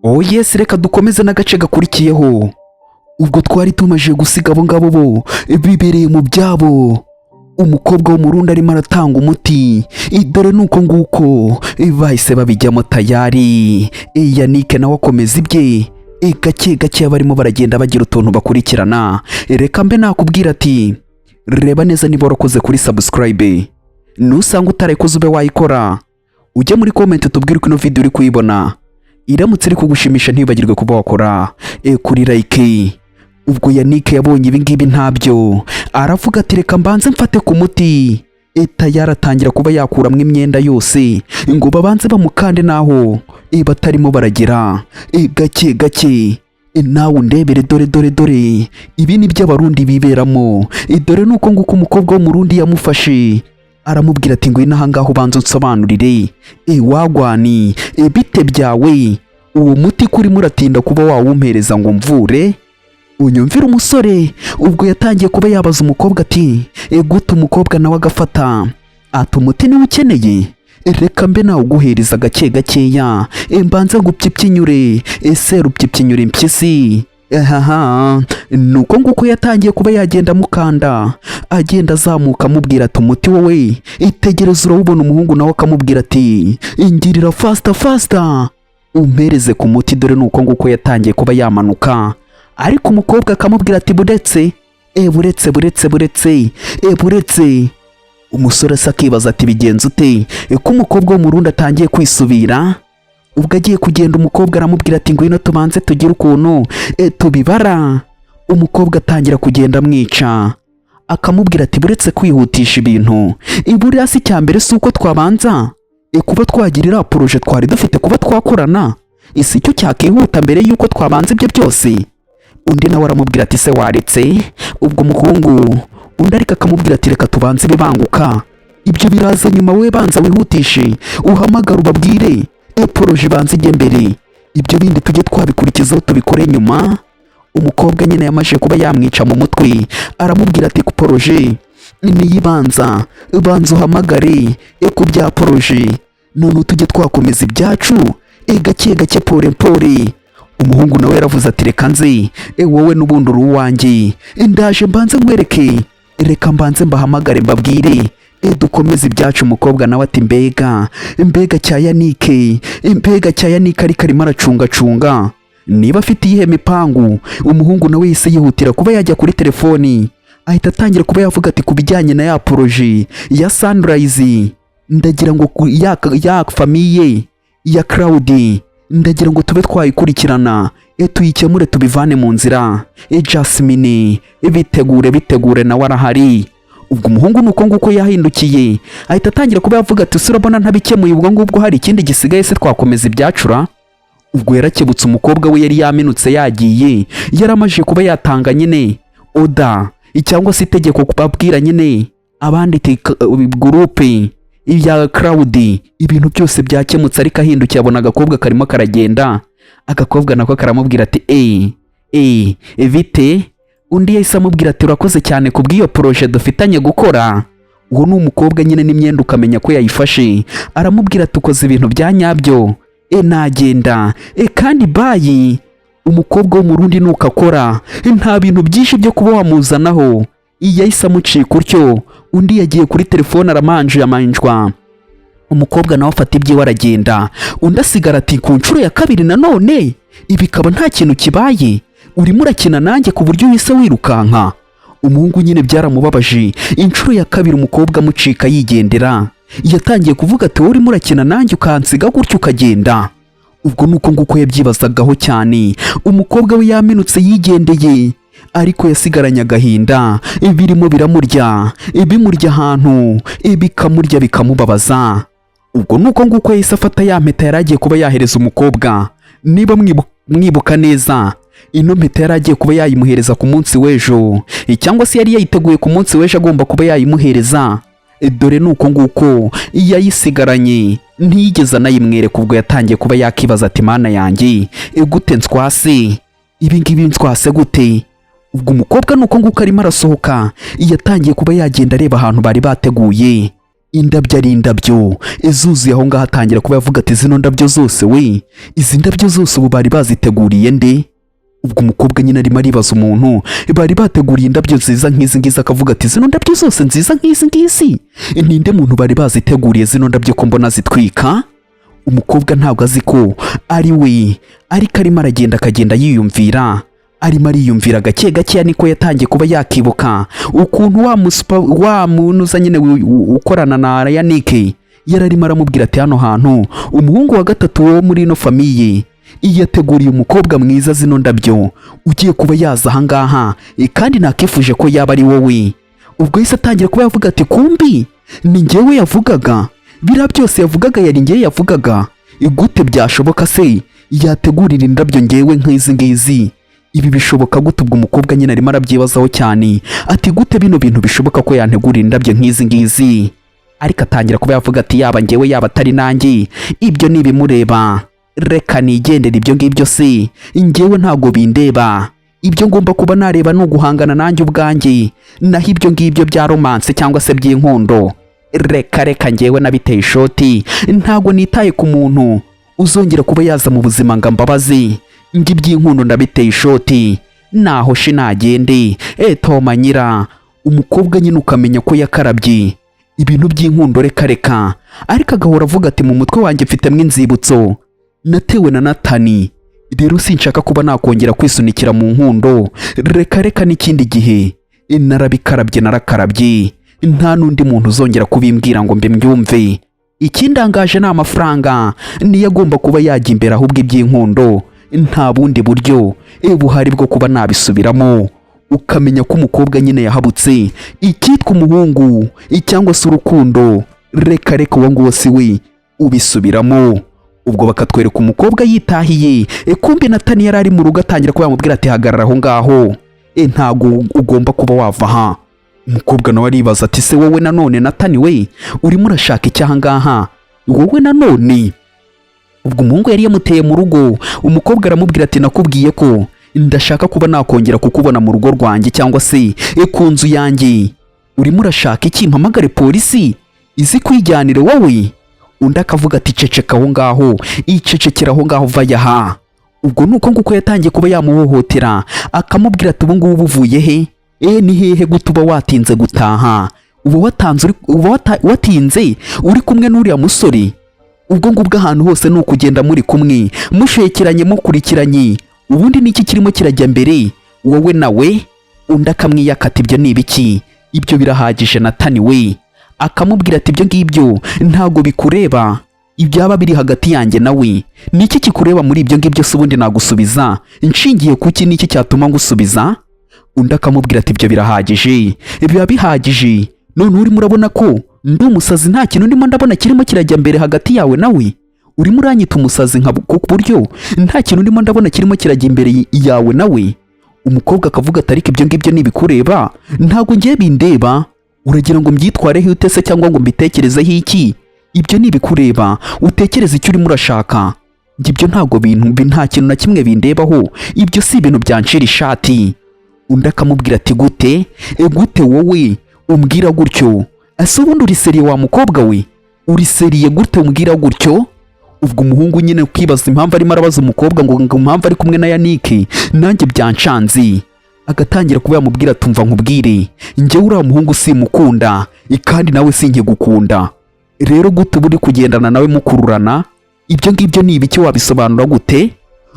Oh yes, reka dukomeze n'agace gakurikiyeho. Ubwo twari tumaze gusiga abo ngabo bo bibereye mu byabo, umukobwa w'Umurundi arimo aratanga umuti. Dore nuko nguko bahise babijyamo tayari. Yannick nawe akomeza ibye gake gake, barimo baragenda bagira utuntu bakurikirana. Reka mbe nakubwira ati reba neza niba warakoze kuri subscribe. Nusanga utarayikoze, ube wayikora, ujye muri comment tubwire uko ino video uri kuyibona. Iramutse iri kugushimisha, ntibagirwe kuba wakora kuri like. Ubwo Yannick yabonye ibi ngibi ntabyo, aravuga ati reka mbanze mfate ku muti. Tayari atangira kuba yakuramo imyenda yose ngo babanze bamukande naho batarimo baragera gake gake. Nawe undebere, dore dore dore ibi ni byo Abarundi biberamo. Dore nuko nguko umukobwa w'Umurundi yamufashe, aramubwira ati ngwino aha ngaho ubanza unsobanurire, wagwan, bite byawe? Uwo muti kurimo uratinda kuba wawumpereza ngo mvure unyumvire. Umusore ubwo yatangiye kuba yabaza umukobwa ati gute? Umukobwa nawe agafata ati umuti niwe ukeneye, reka mbe nawe uguhereza gake gakeya, mbanze ngupyipyinyure, ese rupyipyinyure impyisi? Ahaha, nuko nguko yatangiye kuba yagenda amukanda, agenda azamuka, amubwira ati umuti wowe itegereze urawubona. Umuhungu nawe akamubwira ati ingirira faster faster, umpereze ku muti. Dore nuko nguko yatangiye kuba yamanuka, ariko umukobwa akamubwira ati buretse, buretse, buretse, buretse, buretse. Umusore se akibaza ati bigenze ute ko umukobwa w'Umurundi atangiye kwisubira? Ubwo agiye kugenda, umukobwa aramubwira ati ngwino tubanze tugire ukuntu tubibara. Umukobwa atangira kugenda amwica, akamubwira ati buretse kwihutisha ibintu, iburiya si icya mbere si uko twabanza kuba twagira iriya projet twari dufite kuba twakorana, isi cyo cyakihuta mbere y'uko twabanza ibyo byose? Undi nawe aramubwira ati se waretse? Ubwo umuhungu undi ariko akamubwira ati reka tubanze ibibanguka, ibyo biraza nyuma, we banza wihutishe uhamagare ubabwire, projet ibanza ijye mbere, ibyo bindi tujye twabikurikizaho tubikore nyuma. Umukobwa nyine yamaze kuba yamwica mu mutwe, aramubwira ati ku projet niyibanza, banza uhamagare ku bya projet, none tujye twakomeza ibyacu gake gake, pole pole. Umuhungu nawe yaravuze ati reka nze, wowe n'ubundi uri uwanjye, ndaje mbanze nkwereke, reka mbanze mbahamagare mbabwire, dukomeze ibyacu. Umukobwa nawe ati mbega mbega cya Yannick, mbega cya Yannick, ariko arimo aracungacunga niba afite iyihe mipangu. Umuhungu nawe yahise yihutira kuba yajya kuri telefoni, ahita atangira kuba yavuga ati ku bijyanye na ya projet ya Sunrise, ndagira ngo ya famille ya Claude, ndagira ngo tube twayikurikirana, tuyikemure, tubivane mu nzira. Jasmine bitegure, bitegure, nawe arahari. Ubwo umuhungu nuko nguko yahindukiye, ahita atangira kuba yavuga ati ese urabona ntabikemuye ubwo ngubwo hari ikindi gisigaye se twakomeza ibyacura? Ubwo yarakebutse, umukobwa we yari yaminutse yagiye, yaramaze kuba yatanga nyine order cyangwa se itegeko kubabwira nyine abandi groupe ibya Claude, ibintu byose byakemutse. Ariko ahindukiye abona agakobwa karimo karagenda. Agakobwa nako karamubwira ati bite? Undi yahise amubwira ati urakoze cyane ku bw'iyo projet dufitanye gukora. Uwo ni umukobwa nyine n'imyenda ukamenya ko yayifashe. Aramubwira ati ukoze ibintu bya nyabyo, nagenda, kandi bye. Umukobwa w'Umurundi nuko akora, nta bintu byinshi byo kuba wamuzanaho, yahise amucika utyo. Undi yagiye kuri telefone aramanje amanjwa, umukobwa nawe afata ibyiwe aragenda. Undi asigara ati ku nshuro ya kabiri nanone ibi bikaba nta kintu kibaye, urimo urakina nanjye ku buryo uhise wirukanka? Umuhungu nyine byaramubabaje, inshuro ya kabiri umukobwa amucika yigendera. Yatangiye kuvuga ati wowe urimo urakina nanjye ukansiga gutyo ukagenda? Ubwo nuko nguko yabyibazagaho cyane. Umukobwa we yaminutse yigendeye, ariko yasigaranye agahinda, birimo biramurya, bimurya ahantu, bikamurya, bikamubabaza. Ubwo nuko nguko yahise afata ya mpeta yari agiye kuba yahereza umukobwa. Niba mwibuka neza, ino mpeta yari agiye kuba yayimuhereza ku munsi w'ejo, cyangwa se yari yayiteguye ku munsi w'ejo agomba kuba yayimuhereza. Dore nuko nguko yayisigaranye, ntiyigeze anayimwereka. Ubwo yatangiye kuba yakibaza ati mana yanjye, gute nswase ibi ngibi, nswase gute? Ubwo umukobwa nuko nguko arimo arasohoka, yatangiye kuba yagenda areba ahantu bari bateguye. Indabyo ari indabyo zuzuye aho ngaho. Atangira kuba yavuga ati: "Zino ndabyo zose we, izi ndabyo zose ubu bari baziteguriye nde?" Ubwo umukobwa nyine arimo aribaza umuntu bari bateguriye indabyo nziza nk'izi ngizi, akavuga ati: "Zino ndabyo zose nziza nk'izi ngizi, ninde muntu bari baziteguriye zino ndabyo ko mbona zitwika?" Umukobwa ntabwo azi ko ari we, ariko arimo aragenda, akagenda yiyumvira, arimo ariyumvira gake gakeya. Niko yatangiye kuba yakibuka ukuntu wa musupa, wa muntu uza nyine ukorana na Yannick, yari arimo aramubwira ati: "Hano hantu umuhungu wa gatatu wo muri ino famille yateguriye umukobwa mwiza zino ndabyo, ugiye kuba yaza ahangaha, kandi nakifuje ko yaba ari wowe." Ubwo yahise atangira kuba yavuga ati: "Kumbi ni njyewe yavugaga? Biriya byose yavugaga yari njyewe yavugaga? Gute byashoboka se yategurira indabyo ngewe nk'izi ngizi? Ibi bishoboka gute?" Ubwo umukobwa nyine arimo arabyibazaho cyane, ati: "Gute bino bintu bishoboka ko yantegurira indabyo nk'izi ngizi?" Ariko atangira kuba yavuga ati: "Yaba ngewe, yaba atari nanjye, ibyo ni ibimureba, reka nigendere. Ibyo ngibyo se ngewe ntabwo bindeba. Ibyo ngomba kuba nareba ni uguhangana nanjye ubwanjye, naho ibyo ngibyo bya romance cyangwa se by'inkundo, reka reka, ngewe nabiteye ishoti. Ntabwo nitaye ku muntu uzongera kuba yaza mu buzima ngo ambabaze. Ngo iby'inkundo ndabiteye ishoti, naho shi nagende toma nyira." Umukobwa nyine ukamenya ko yakarabye ibintu by'inkundo, reka reka. Ariko agahora avuga ati: "Mu mutwe wanjye mfitemo inzibutso natewe na Natani, rero sinshaka kuba nakongera kwisunikira mu nkundo, reka reka, n'ikindi gihe narabikarabye, narakarabye, nta n'undi muntu uzongera kubimbwira ngo mbyumve. Ikindangaje ni amafaranga, niyo agomba kuba yajya imbere, ahubwo iby'inkundo nta bundi buryo buhari bwo kuba nabisubiramo." Ukamenya ko umukobwa nyine yahabutse icyitwa umuhungu cyangwa se urukundo, reka reka, uwo nguwo si we ubisubiramo. Ubwo bakatwereka umukobwa yitahiye. Kumbi Natani yari ari mu rugo, atangira kuba yamubwira ati: "Hagarara aho ngaho, ntabwo ugomba kuba wava aha." Umukobwa nawe aribaza ati: "Se wowe nanone Natani we, urimo urashaka iki aha ngaha wowe nanone?" Ubwo umuhungu yari yamuteye mu rugo. Umukobwa aramubwira ati: "Nakubwiye ko ndashaka kuba nakongera kukubona mu rugo rwanjye cyangwa se ku nzu yanjye. Urimo urashaka iki? Mpamagare polisi izi kwijyanire wowe?" Undi akavuga ati: "Ceceka aho ngaho, icecekera aho ngaho, vaya aha." Ubwo ni uko nguko yatangiye kuba yamuhohotera, akamubwira ati: "Ubu ngubu uvuye he? Ni hehe gute uba watinze gutaha? Uba watanze uba watinze uri kumwe n'uriya musore. Ubwo ngubwo ahantu hose ni ukugenda muri kumwe, mushekeranye, mukurikiranye. Ubundi niki kirimo kirajya mbere wowe nawe?" Undi akamwiyakata: "Ibyo ni ibiki? Ibyo birahagije, Natani we." Akamubwira ati: "Ibyo ngibyo ntabwo bikureba, ibyaba biri hagati yanjye nawe niki kikureba muri ibyo ngibyo se? Ubundi nagusubiza nshingiye kuki? Niki cyatuma ngusubiza?" Undi akamubwira ati: "Ibyo birahagije, biba bihagije. None urimo urabona ko ndi umusazi? Nta kintu ndimo ndabona kirimo kirajya mbere hagati yawe nawe. Urimo uranyita umusazi nka ku buryo nta kintu ndimo ndabona kirimo kirajya imbere yawe nawe?" Umukobwa akavuga ati: "Ariko ibyo ngibyo nibikureba, ntabwo ngiye bindeba. Uragira ngo mbyitwareho ute se, cyangwa ngo mbitekerezeho iki? Ibyo nibikureba, utekereze icyo urimo urashaka. Njye ibyo ntabwo bintu, nta kintu na kimwe bindebaho, ibyo si ibintu byancira ishati." Undi akamubwira ati: "Gute? Gute wowe umbwira gutyo? Ese ubundi uri sérieux, wa mukobwa we? Uri sérieux gute umbwira gutyo?" Ubwo umuhungu nyine ukibaza impamvu arimo arabaza umukobwa ngo impamvu ari kumwe na Yannick, nanjye byancanze. Agatangira kuba yamubwira: "Tumva nkubwire, njyewe uriya muhungu simukunda, kandi nawe sinkigukunda. Rero gute uba uri kugendana nawe mukururana? Ibyo ngibyo ni ibiki? Wabisobanura gute?"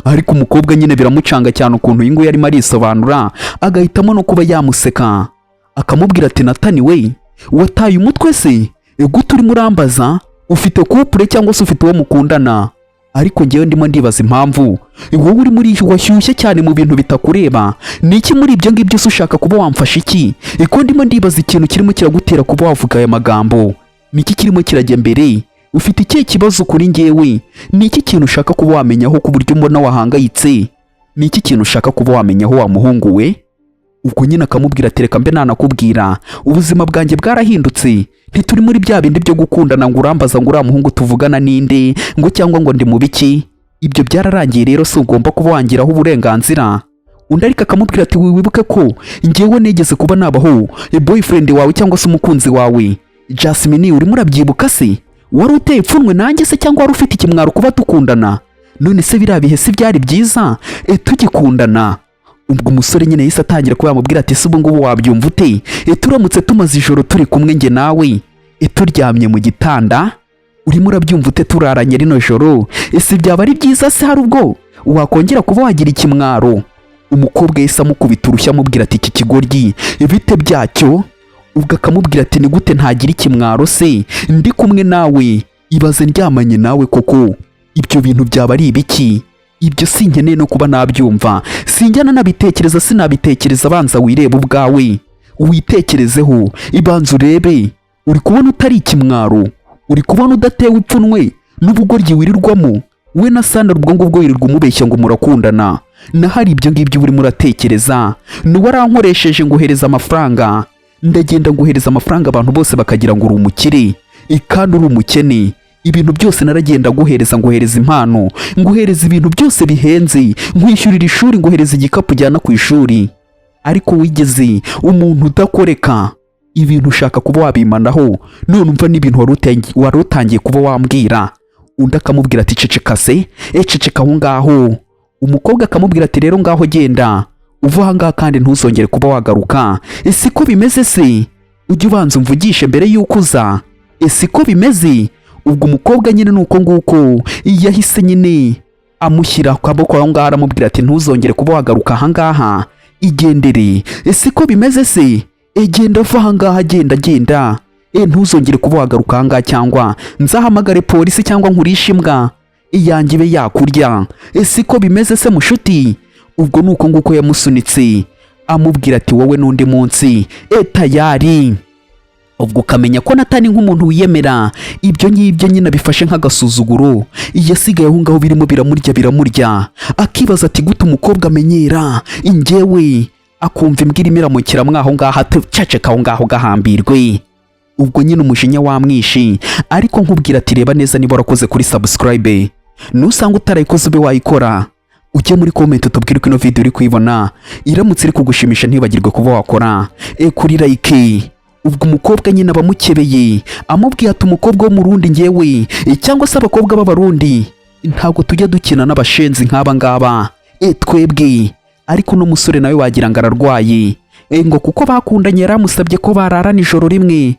Ariko umukobwa nyine biramucanga cyane ukuntu uyu nguyu arimo arisobanura, agahitamo no kuba yamuseka, akamubwira ati: "Natani we, wataye umutwe se? Gute urimo urambaza? Ufite couple cyangwa se ufite uwo mukundana, ariko ngewe ndimo ndibaza impamvu wowe uri muri washyushye cyane mu bintu bitakureba. Ni iki muri ibyo ngibyo se? Ushaka kuba wamfasha iki? Ko ndimo ndibaza ikintu kirimo kiragutera kuba wavuga aya magambo. Ni iki kirimo kirajya mbere? Ufite ikihe kibazo kuri ngewe? Ni iki kintu ushaka kuba wamenyaho ku buryo mbona wahangayitse? Ni iki kintu ushaka kuba wamenyaho, wa muhungu we?" Ubwo nyine akamubwira ati: "Reka mbe nanakubwira, ubuzima bwanjye bwarahindutse. Ntituri muri bya bindi byo gukundana ngo urambaza ngo uriya muhungu tuvugana ninde, ngo cyangwa ngo ndi mu biki. Ibyo byararangiye, rero si ugomba kuba wangiraho uburenganzira." Undi ariko akamubwira ati: "Wibuke ko ngewe nigeze kuba nabaho boyfriend wawe cyangwa se umukunzi wawe. Jasmine, urimo urabyibuka se? Wari uteye ipfunwe nanjye se, cyangwa wari ufite ikimwaro kuba dukundana? None se biriya bihe si byari byiza tugikundana? Ubwo umusore nyine yahise atangira kuba yamubwira ati: "Se ubu ngubu wabyumva ute turamutse tumaze ijoro turi kumwe njye nawe, turyamye mu gitanda? Urimo urabyumva ute turaranye rino joro? Ese byaba ari byiza se? Hari ubwo wakongera kuba wagira ikimwaro?" Umukobwa yahise amukubita urushyi, amubwira ati: "Iki kigoryi bite byacyo?" Ubwo akamubwira ati: "Ni gute ntagira ikimwaro se ndi kumwe nawe? Ibaze ndyamanye nawe koko, ibyo bintu byaba ari ibiki? Ibyo sinkeneye no kuba nabyumva, sinjya nanabitekereza, sinabitekereza. Banza wirebe ubwawe, witekerezeho, ibanza urebe. Uri kubona utari ikimwaro? Uri kubona udatewe ipfunwe n'ubugoryi wirirwamo we na Sandra? Ubwo ngubwo wirirwa umubeshya ngo murakundana, na hari ibyo ngibyo urimo uratekereza. Ni warankoresheje nguhereza amafaranga, ndagenda nguhereza amafaranga, abantu bose bakagira ngo uri umukire kandi uri umukene. Ibintu byose naragenda nguhereza, nguhereza impano, nguhereza ibintu byose bihenze, nkwishyurira ishuri, nguhereza igikapu ujyana ku ishuri, ariko wigeze umuntu udakoreka ibintu ushaka kuba wabimanaho. None umva n'ibintu wari utangiye kuba wambwira." Undi akamubwira ati: "Ceceka se, ceceka aho ngaho." Umukobwa akamubwira ati: "Rero ngaho genda, uva aha ngaha kandi ntuzongere kuba wagaruka. Ese ko bimeze se? Ujye ubanza umvugishe mbere y'uko uza. Ese ko bimeze?" Ubwo umukobwa nyine ni uko nguko yahise nyine amushyira ku kaboko aho ngaho, aramubwira ati: "Ntuzongere kuba wagaruka aha ngaha, igendere. Ese ko bimeze se? Genda, va aha ngaha, genda, genda, ntuzongere kuba wagaruka aha ngaha, cyangwa nzahamagare polisi, cyangwa nkurishe imbwa iyanjye ibe yakurya. Ese ko bimeze se, mushuti?" Ubwo ni uko nguko yamusunitse, amubwira ati: "Wowe n'undi munsi, tayari." Ubwo ukamenya ko Natani nk'umuntu wiyemera, ibyo ngibyo nyine abifashe nk'agasuzuguro. Yasigaye aho ngaho birimo biramurya, biramurya, akibaza ati: "Gute umukobwa amenyera ingewe?" Akumva imbwa irimo iramukira mwaho ngaho, ati: "Ceceka aho ngaho, gahambirwe." Ubwo nyine umujinya wamwishe, ariko nkubwira ati: "Reba neza niba warakoze kuri subscribe. Nusanga utarayikoze, ube wayikora, ujye muri comment utubwire uko ino video uri kuyibona. Iramutse iri kugushimisha, ntibagirwe kuba wakora kuri like." Ubwo umukobwa nyine abamukebeye, amubwiye ati: "Umukobwa wo mu Rundi ngewe, cyangwa se abakobwa b'Abarundi, ntabwo tujya dukina n'abashenzi nk'aba ngaba, twebwe." Ariko uno musore nawe wagira ngo ararwaye, ngo kuko bakundanye yaramusabye ko bararana ijoro rimwe.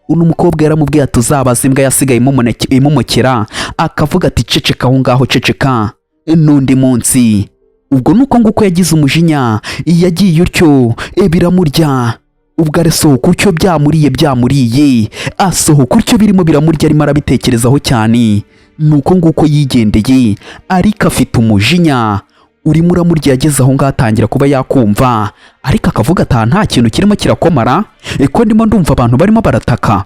Uno mukobwa yaramubwiye ati: "Uzabaza imbwa yasigaye imumukera." Akavuga ati: "Ceceka aho ngaho, ceceka, n'undi munsi." Ubwo nuko nguko yagize umujinya, yagiye utyo, biramurya. Ubwo arasohoka utyo, byamuriye, byamuriye, asohoka utyo birimo biramurya, arimo arabitekerezaho cyane. Nuko nguko yigendeye, ariko afite umujinya urimo uramurya. Yageze aho ngaho atangira kuba yakumva, ariko akavuga ati: "Aha nta kintu kirimo kirakomara, ko ndimo ndumva abantu barimo barataka?"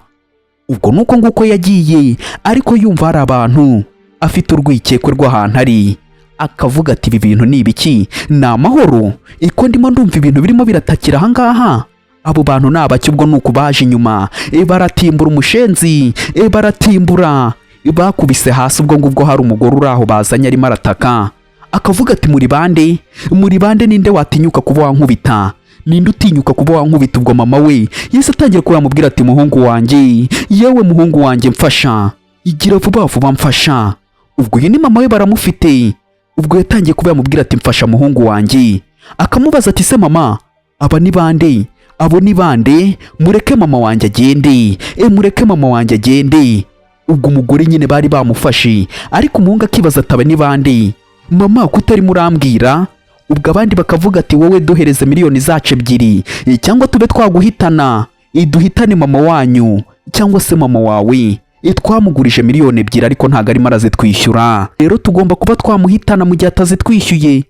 Ubwo nuko nguko yagiye, ariko yumva hari abantu, afite urwikekwe rw'ahantu ari, akavuga ati: "Ibi bintu ni ibiki? Ni amahoro ko ndimo ndumva ibintu birimo biratakira aha ngaha? Abo bantu ni abaki?" Ubwo ni uku baje inyuma, baratimbura umushenzi, baratimbura, bakubise hasi. Ubwo ngubwo hari umugore uri aho bazanye arimo arataka, akavuga ati: "Muri bande? Muri bande? Ninde watinyuka kuba wankubita? Ninde utinyuka kuba wankubita?" Ubwo mama we yahise atangira kuba yamubwira ati: "Muhungu wanjye, yewe muhungu wanjye, mfasha, igira vuba vuba, mfasha." Ubwo uyu ni mama we baramufite. Ubwo yatangiye kuba yamubwira ati: "Mfasha, muhungu wanjye." Akamubaza ati: "Se mama, aba ni bande? Abo ni bande? Mureke mama wanjye agende, mureke mama wanjye agende." Ubwo umugore nyine bari bamufashe, ariko umuhungu akibaza ati: "Aba ni bande, mama, ko utarimo urambwira?" Ubwo abandi bakavuga ati: "Wowe duhereze miliyoni zacu 2, cyangwa tube twaguhitana, duhitane mama wanyu cyangwa se mama wawe. Twamugurije miliyoni 2, ariko ntabwo arimo arazitwishyura, rero tugomba kuba twamuhitana mu gihe atazitwishyuye."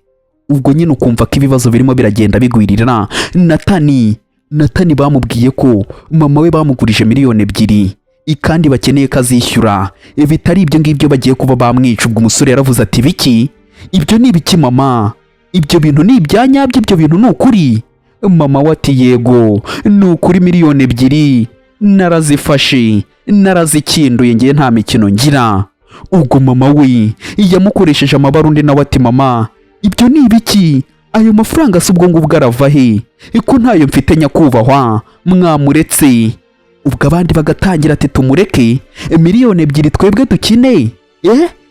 Ubwo nyine ukumva ko ibibazo birimo biragenda bigwirirana Natani. Natani bamubwiye ko mama we bamugurije miliyoni 2, kandi bakeneye ko azishyura, bitari ibyo ngibyo bagiye kuba bamwica. Ubwo umusore yaravuze ati: "Biki? Ibyo ni ibiki, mama? Ibyo bintu ni ibya nyabyo? Ibyo bintu ni ukuri?" Mama we ati: "Yego, ni ukuri, miliyoni 2 narazifashe, narazikinduye, ngiye nta mikino ngira." Ubwo mama we yamukoresheje amabara. Undi nawe ati: "Mama, ibyo ni ibiki? Ayo mafaranga se ubwo ngubwo arava he, ko ntayo mfite? Nyakubahwa, mwamuretse." Ubwo abandi bagatangira ati: "Tumureke, 2 miliyoni twebwe dukine?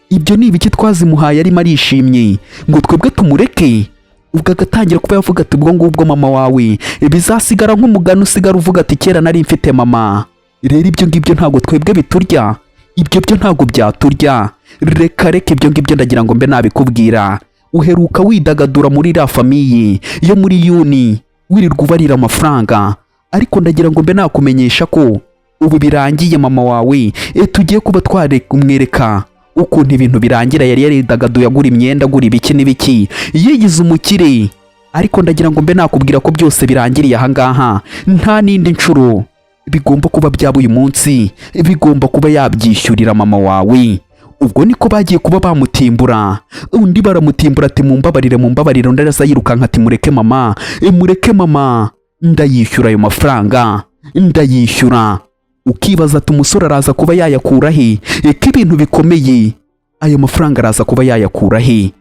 Ibyo ni ibiki? Twazimuhaye arimo arishimye, ngo twebwe tumureke?" Ubwo agatangira kuba yavuga ati: "Ubwo ngubwo mama wawe bizasigara nk'umugani usigara uvuga ati: 'Kera nari mfite mama.' Rero ibyo ngibyo ntabwo twebwe biturya, ibyo byo ntabwo byaturya. Reka reka, ibyo ngibyo ndagira ngo mbe nabikubwira. Uheruka widagadura muri iriya famille yo muri yuni, wirirwa ubarira amafaranga, ariko ndagira ngo mbe nakumenyesha ko ubu birangiye. Mama wawe tugiye kuba twareka ukuntu ibintu birangira. Yari yaridagaduye, agura imyenda, agura ibiki n'ibiki, yigize umukire, ariko ndagira ngo mbe nakubwira ko byose birangiriye ahangaha. Nta n'indi nshuro bigomba kuba byaba. Uyu munsi bigomba kuba yabyishyurira mama wawe." Ubwo niko bagiye kuba bamutimbura. Undi baramutimbura ati: "Mumbabarire, mumbabarire." Undi araza yirukanka ati: "Mureke mama, mureke mama, ndayishyura ayo mafaranga, ndayishyura." Ukibaza ati: "Umusore araza kuba yayakura he? Ko ibintu bikomeye, ayo mafaranga araza kuba yayakura he?"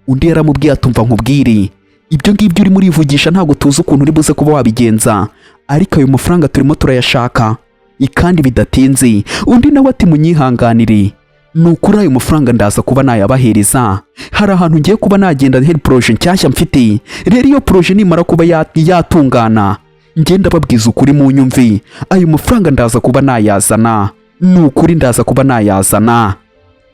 Undi yaramubwiye ati: "Umva nkubwire, ibyo ngibyo urimo urivugisha ntabwo tuzi ukuntu uri buze kuba wabigenza, ariko ayo mafaranga turimo turayashaka kandi bidatinze." Undi nawe ati: "Munyihanganire, ni ukuri ayo mafaranga ndaza kuba nayabahereza. Hari ahantu ngiye kuba nagenda, hari projet nshyashya mfite. Rero iyo projet nimara kuba yatungana, ngenda babwiza ukuri, mu nyumvi, ayo mafaranga ndaza kuba nayazana, ni ukuri ndaza kuba nayazana."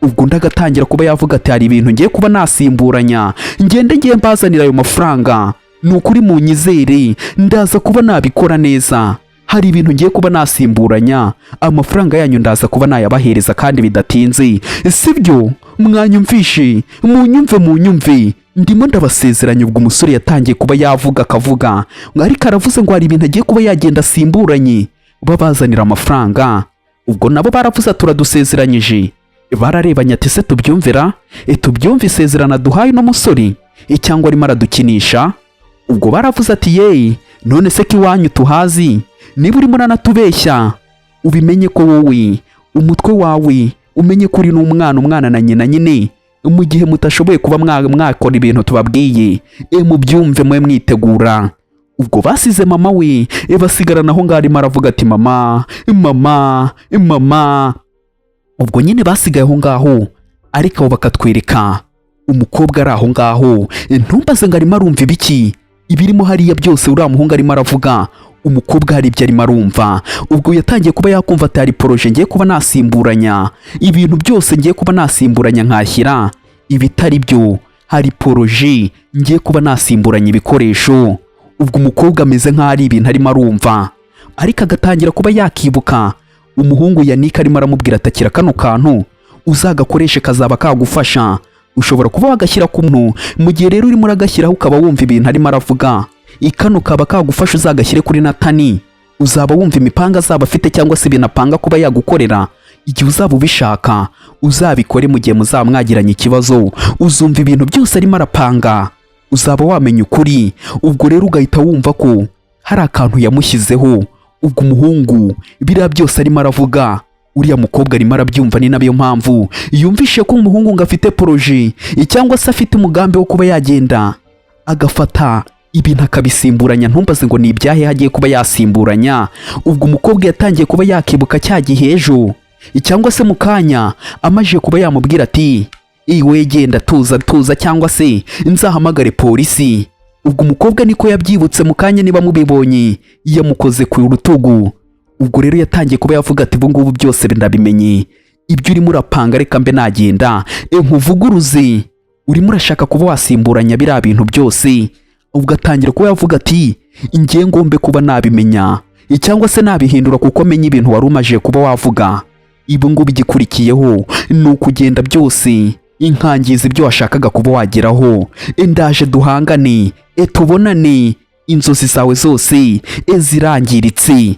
Ubwo undi agatangira kuba yavuga ati: "Hari ibintu ngiye kuba nasimburanya, ngende ngiye mbazanira ayo mafaranga. Ni ukuri munyizere, ndaza kuba nabikora neza. Hari ibintu ngiye kuba nasimburanya, amafaranga yanyu ndaza kuba nayabahereza kandi bidatinze. Sibyo? Mwanyumvishe? Munyumve, munyumve, ndimo ndabasezeranya." Ubwo umusore yatangiye kuba yavuga, akavuga, ariko aravuze ngo hari ibintu agiye kuba yagenda asimburanye, babazanira amafaranga. Ubwo nabo baravuze: "Turadusezeranyije." Bararebanye ati: "Se tubyumvira? Tubyumve isezerano aduhaye uno musore, cyangwa arimo aradukinisha?" Ubwo baravuze ati: "Yeee, none se ko iwanyu tuhazi, niba urimo uranatubeshya, ubimenye ko wowe umutwe wawe, umenye ko uri n'umwana, umwana na nyina nyine. Mu gihe mutashoboye kuba mwakora ibintu tubabwiye, mubyumve, mwe mwitegura." Ubwo basize mama we, basigarana aho ngaho, arimo aravuga ati: "Mama, mama, mama." Ubwo nyine basigaye aho ngaho, ariko abo bakatwereka umukobwa ari aho ngaho. Ntumbaze ngo arimo arumva ibiki, ibirimo hariya byose uriya muhungu arimo aravuga, umukobwa hari ibyo arimo arumva. Ubwo yatangiye kuba yakumva ati: "Hari projet ngiye kuba nasimburanya, ibintu byose ngiye kuba nasimburanya nkashyira ibitari byo. Hari projet ngiye kuba nasimburanya ibikoresho." Ubwo umukobwa ameze nk'aho ari ibintu arimo arumva, ariko agatangira kuba yakibuka umuhungu Yannick arimo aramubwira ati: "Akira kano kantu, uzagakoreshe, kazaba kagufasha. Ushobora kuba wagashyira ku muntu. Mu gihe rero urimo uragashyiraho ukaba wumva ibintu arimo aravuga, ikano kaba kagufasha. Uzagashyire kuri Natani, uzaba wumva imipanga azaba afite cyangwa se ibintu apanga kuba yagukorera. Igihe uzaba ubishaka uzabikore. Mu gihe muzaba mwagiranye ikibazo, uzumva ibintu byose arimo arapanga, uzaba wamenya ukuri." Ubwo rero ugahita wumva ko hari akantu yamushyizeho. Ubwo umuhungu biriya byose arimo aravuga, uriya mukobwa arimo arabyumva. Ni nayo mpamvu yumvishe ko umuhungu ngo afite projet cyangwa se afite umugambi wo kuba yagenda agafata ibintu akabisimburanya. Ntumbaze ngo ni ibyahe agiye kuba yasimburanya. Ubwo umukobwa yatangiye kuba yakibuka cya gihe ejo cyangwa se mu kanya amajije kuba yamubwira ati: "Iwe genda, tuza, tuza, cyangwa se nzahamagare polisi." Ubwo umukobwa niko yabyibutse mu kanya, niba mubibonye, yamukoze ku rutugu. Ubwo rero yatangiye kuba yavuga ati: "Ubu ngubu byose ndabimenye, ibyo urimo urapanga. Reka mbe nagenda nkuvuguruze. Urimo urashaka kuba wasimburanya biriya bintu byose." Ubwo atangira kuba yavuga ati: "Ngiye ngombe kuba nabimenya cyangwa se nabihindura, kuko menye ibintu wari umajije kuba wavuga. Ibi ngubi igikurikiyeho ni ukugenda byose inkangiza ibyo washakaga kuba wageraho. Ndaje duhangane, tubonane. Inzozi zawe zose zirangiritse."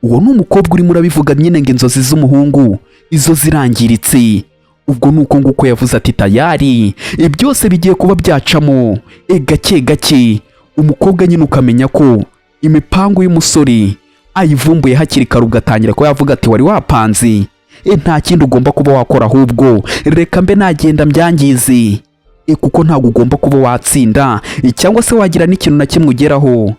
Uwo ni umukobwa urimo urabivuga nyine, ngo inzozi z'umuhungu izo zirangiritse. Ubwo ni uko nguko yavuze ati: "Tayari byose bigiye kuba byacamo gake gake." Umukobwa nyine ukamenya ko imipangu y'umusore ayivumbuye hakiri kare, ugatangira kuba yavuga ati: "Wari wapanze, nta kindi ugomba kuba wakora, ahubwo reka mbe nagenda mbyangize, kuko ntabwo ugomba kuba watsinda cyangwa se wagira n'ikintu na kimwe ugeraho."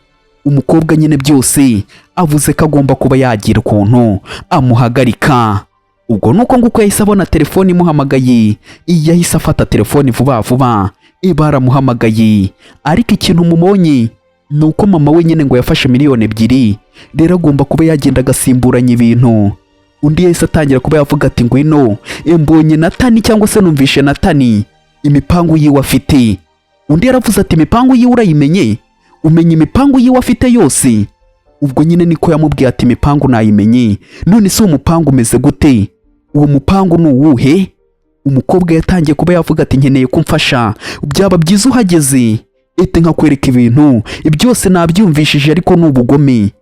Umukobwa nyine byose avuze ko agomba kuba yagira ukuntu amuhagarika. Ubwo nuko nguko yahise abona telefone imuhamagaye. Yahise afata telefone vuba vuba, baramuhamagaye. Ariko ikintu mubonye ni uko mama we nyine ngo yafashe 2 miliyoni, rero agomba kuba yagenda agasimburanya ibintu. Undi yahise atangira kuba yavuga ati: "Ngwino, mbonye Natani, cyangwa se numvishe Natani imipangu yiwe afite." Undi yaravuze ati: "Imipangu yiwe urayimenye? Umenya imipangu yiwe afite yose?" Ubwo nyine niko yamubwiye ati: "Imipangu nayimenye. None se uwo mupangu umeze gute? Uwo mupangu ni uwuhe?" Umukobwa yatangiye kuba yavuga ati: "Nkeneye ko umfasha, byaba byiza uhageze ete nkakwereka ibintu byose nabyumvishije." Ariko ni ubugome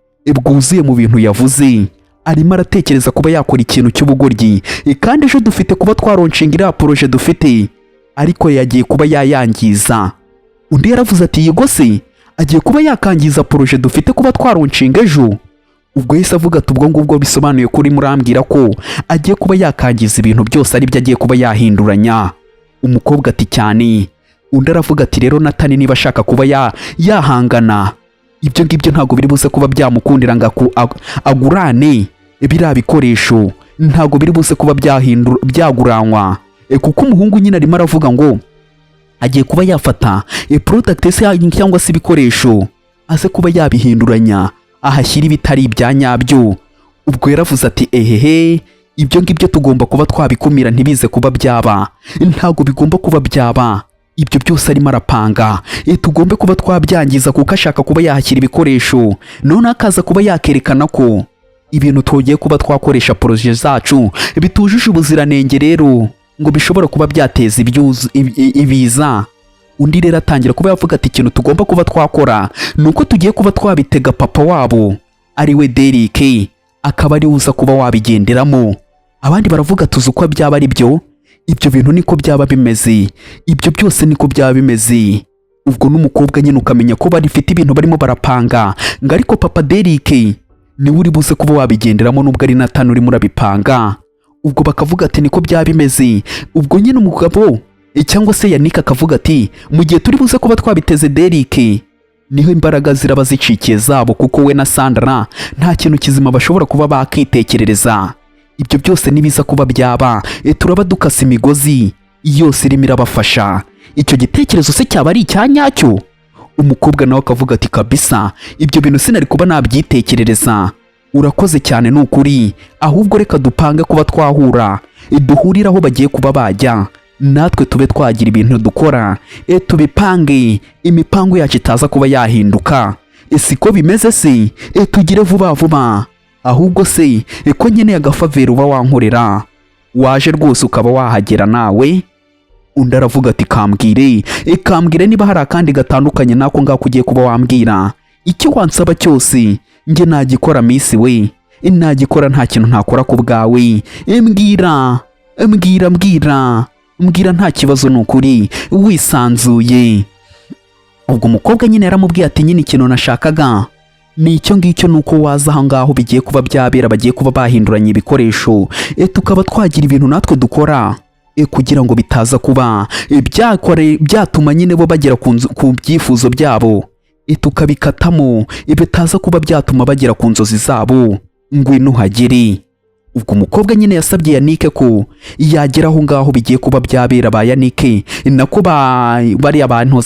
bwuzuye mu bintu yavuze. Arimo aratekereza kuba yakora ikintu cy'ubugoryi, kandi ejo dufite kuba twalaunchinga iriya projet dufite, ariko yagiye kuba yayangiza. Undi yaravuze ati: "Yego se, agiye kuba yakangiza projet dufite kuba twalaunchinga ejo?" Ubwo yahise avuga ati: "Ubwo ngubwo bisobanuye ko urimo urambwira ko agiye kuba yakangiza ibintu byose, aribyo agiye kuba yahinduranya?" Umukobwa ati: "Cyane." Undi aravuga ati: "Rero Natani niba ashaka kuba yahangana, ibyo ngibyo ntabwo biri buze kuba byamukundira ngo agurane biriya bikoresho, ntabwo biri buze kuba byaguranywa." Kuko umuhungu nyine arimo aravuga ngo agiye kuba yafata product se cyangwa se ibikoresho, aze kuba yabihinduranya, ahashyira ibitari ibya nyabyo. Ubwo yaravuze ati: "Ehehe, ibyo ngibyo tugomba kuba twabikumira ntibize kuba byaba, ntabwo bigomba kuba byaba." Ibyo byose arimo arapanga, tugombe kuba twabyangiza, kuko ashaka kuba yahashyira ibikoresho, noneho akaza kuba yakerekana ko ibintu tugiye kuba twakoresha projet zacu bitujuje ubuziranenge, rero ngo bishobora kuba byateza ibiza. Undi rero atangira kuba yavuga ati: "Ikintu tugomba kuba twakora ni uko tugiye kuba twabitega papa wabo, ari we Derek, akaba ari we uza kuba wabigenderamo." Abandi baravuga: "Tuzi uko byaba ari byo, ibyo bintu niko byaba bimeze, ibyo byose niko byaba bimeze." Ubwo n'umukobwa nyine ukamenya ko barifite ibintu barimo barapanga, ngo ariko papa Derek niwe uri buze kuba wabigenderamo, nubwo ari Nathan urimo urabipanga. Ubwo bakavuga ati: "Niko byaba bimeze." Ubwo nyine umugabo cyangwa se Yannick akavuga ati: "Mu gihe turi buze kuba twabiteze Derek, niho imbaraga ziraba zicikiye zabo, kuko we na Sandra nta kintu kizima bashobora kuba bakitekerereza. Ibyo byose nibiza kuba byaba, turaba dukasa imigozi yose irimo irabafasha." Icyo gitekerezo se cyaba ari icya nyacyo? Umukobwa nawe akavuga ati: "Kabisa, ibyo bintu sinari kuba nabyitekerereza, urakoze cyane ni ukuri. Ahubwo reka dupange kuba twahura, duhurire aho bagiye kuba bajya, natwe tube twagira ibintu dukora, tubipange, imipango yacu itaza kuba yahinduka. Siko bimeze se? Tugire vuba vuba. Ahubwo se ko nkeneye agafavor uba wankorera, waje rwose ukaba wahagera nawe?" Undi aravuga ati: "Kambwire, kambwire niba hari akandi gatandukanye n'ako ngako ugiye kuba wambwira. Icyo wansaba cyose njye nagikora, miss we, nagikora, nta kintu ntakora ku bwawe. Mbwira, mbwira, mbwira, mbwira, nta kibazo, ni ukuri wisanzuye." Ubwo umukobwa nyine yaramubwiye ati: "Nyine ikintu nashakaga ni icyo ngicyo, ni uko waza aho ngaho bigiye kuba byabera, bagiye kuba bahinduranya ibikoresho, tukaba twagira ibintu natwe dukora, kugira ngo bitaza kuba byatuma nyine bo bagera ku byifuzo byabo, tukabikatamo, bitaza kuba byatuma bagera ku nzozi zabo. Ngwino uhagere." Ubwo umukobwa nyine yasabye Yannick ko yagera aho ngaho bigiye kuba byabera, ba Yannick nako ba bariya bantu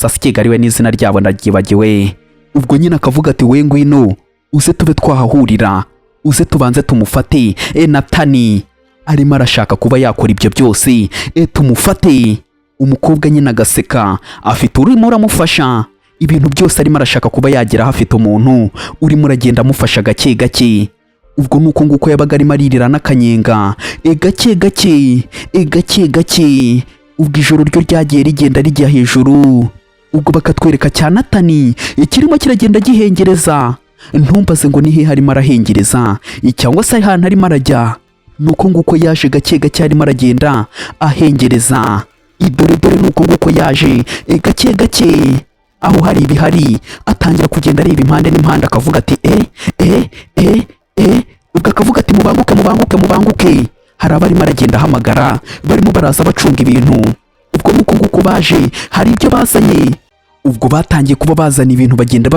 we n'izina ryabo ndaryibagiwe. Ubwo nyine akavuga ati: "We ngwino uze tube twahahurira, uze tubanze tumufate. Natani arimo arashaka kuba yakora ibyo byose, tumufate." Umukobwa nyine agaseka, afite urimo uramufasha ibintu byose arimo arashaka kuba yageraho, afite umuntu urimo uragenda amufasha gake gake. Ubwo nuko nguko yabaga arimo aririra n'akanyenga, gake gake, gake gake. Ubwo ijoro ryo ryagiye rigenda rijya hejuru. Ubwo bakatwereka cya Natani ikirimo kiragenda gihengereza. Ntumbaze ngo ni hehe arimo arahengereza cyangwa se ahantu arimo arajya. Nuko nguko yaje gake gake arimo aragenda ahengereza. Idore dore, nuko nguko yaje gake gake aho hari ibihari, atangira kugenda areba impande n'impande, akavuga ati: "E e e e." Ubwo akavuga ati: "Mubanguke, mubanguke, mubanguke." Hari abarimo aragenda ahamagara, barimo baraza bacunga ibintu. Ubwo nuko nguko baje, hari ibyo bazanye. Ubwo Ubwo batangiye kuba bazana ibintu, bagenda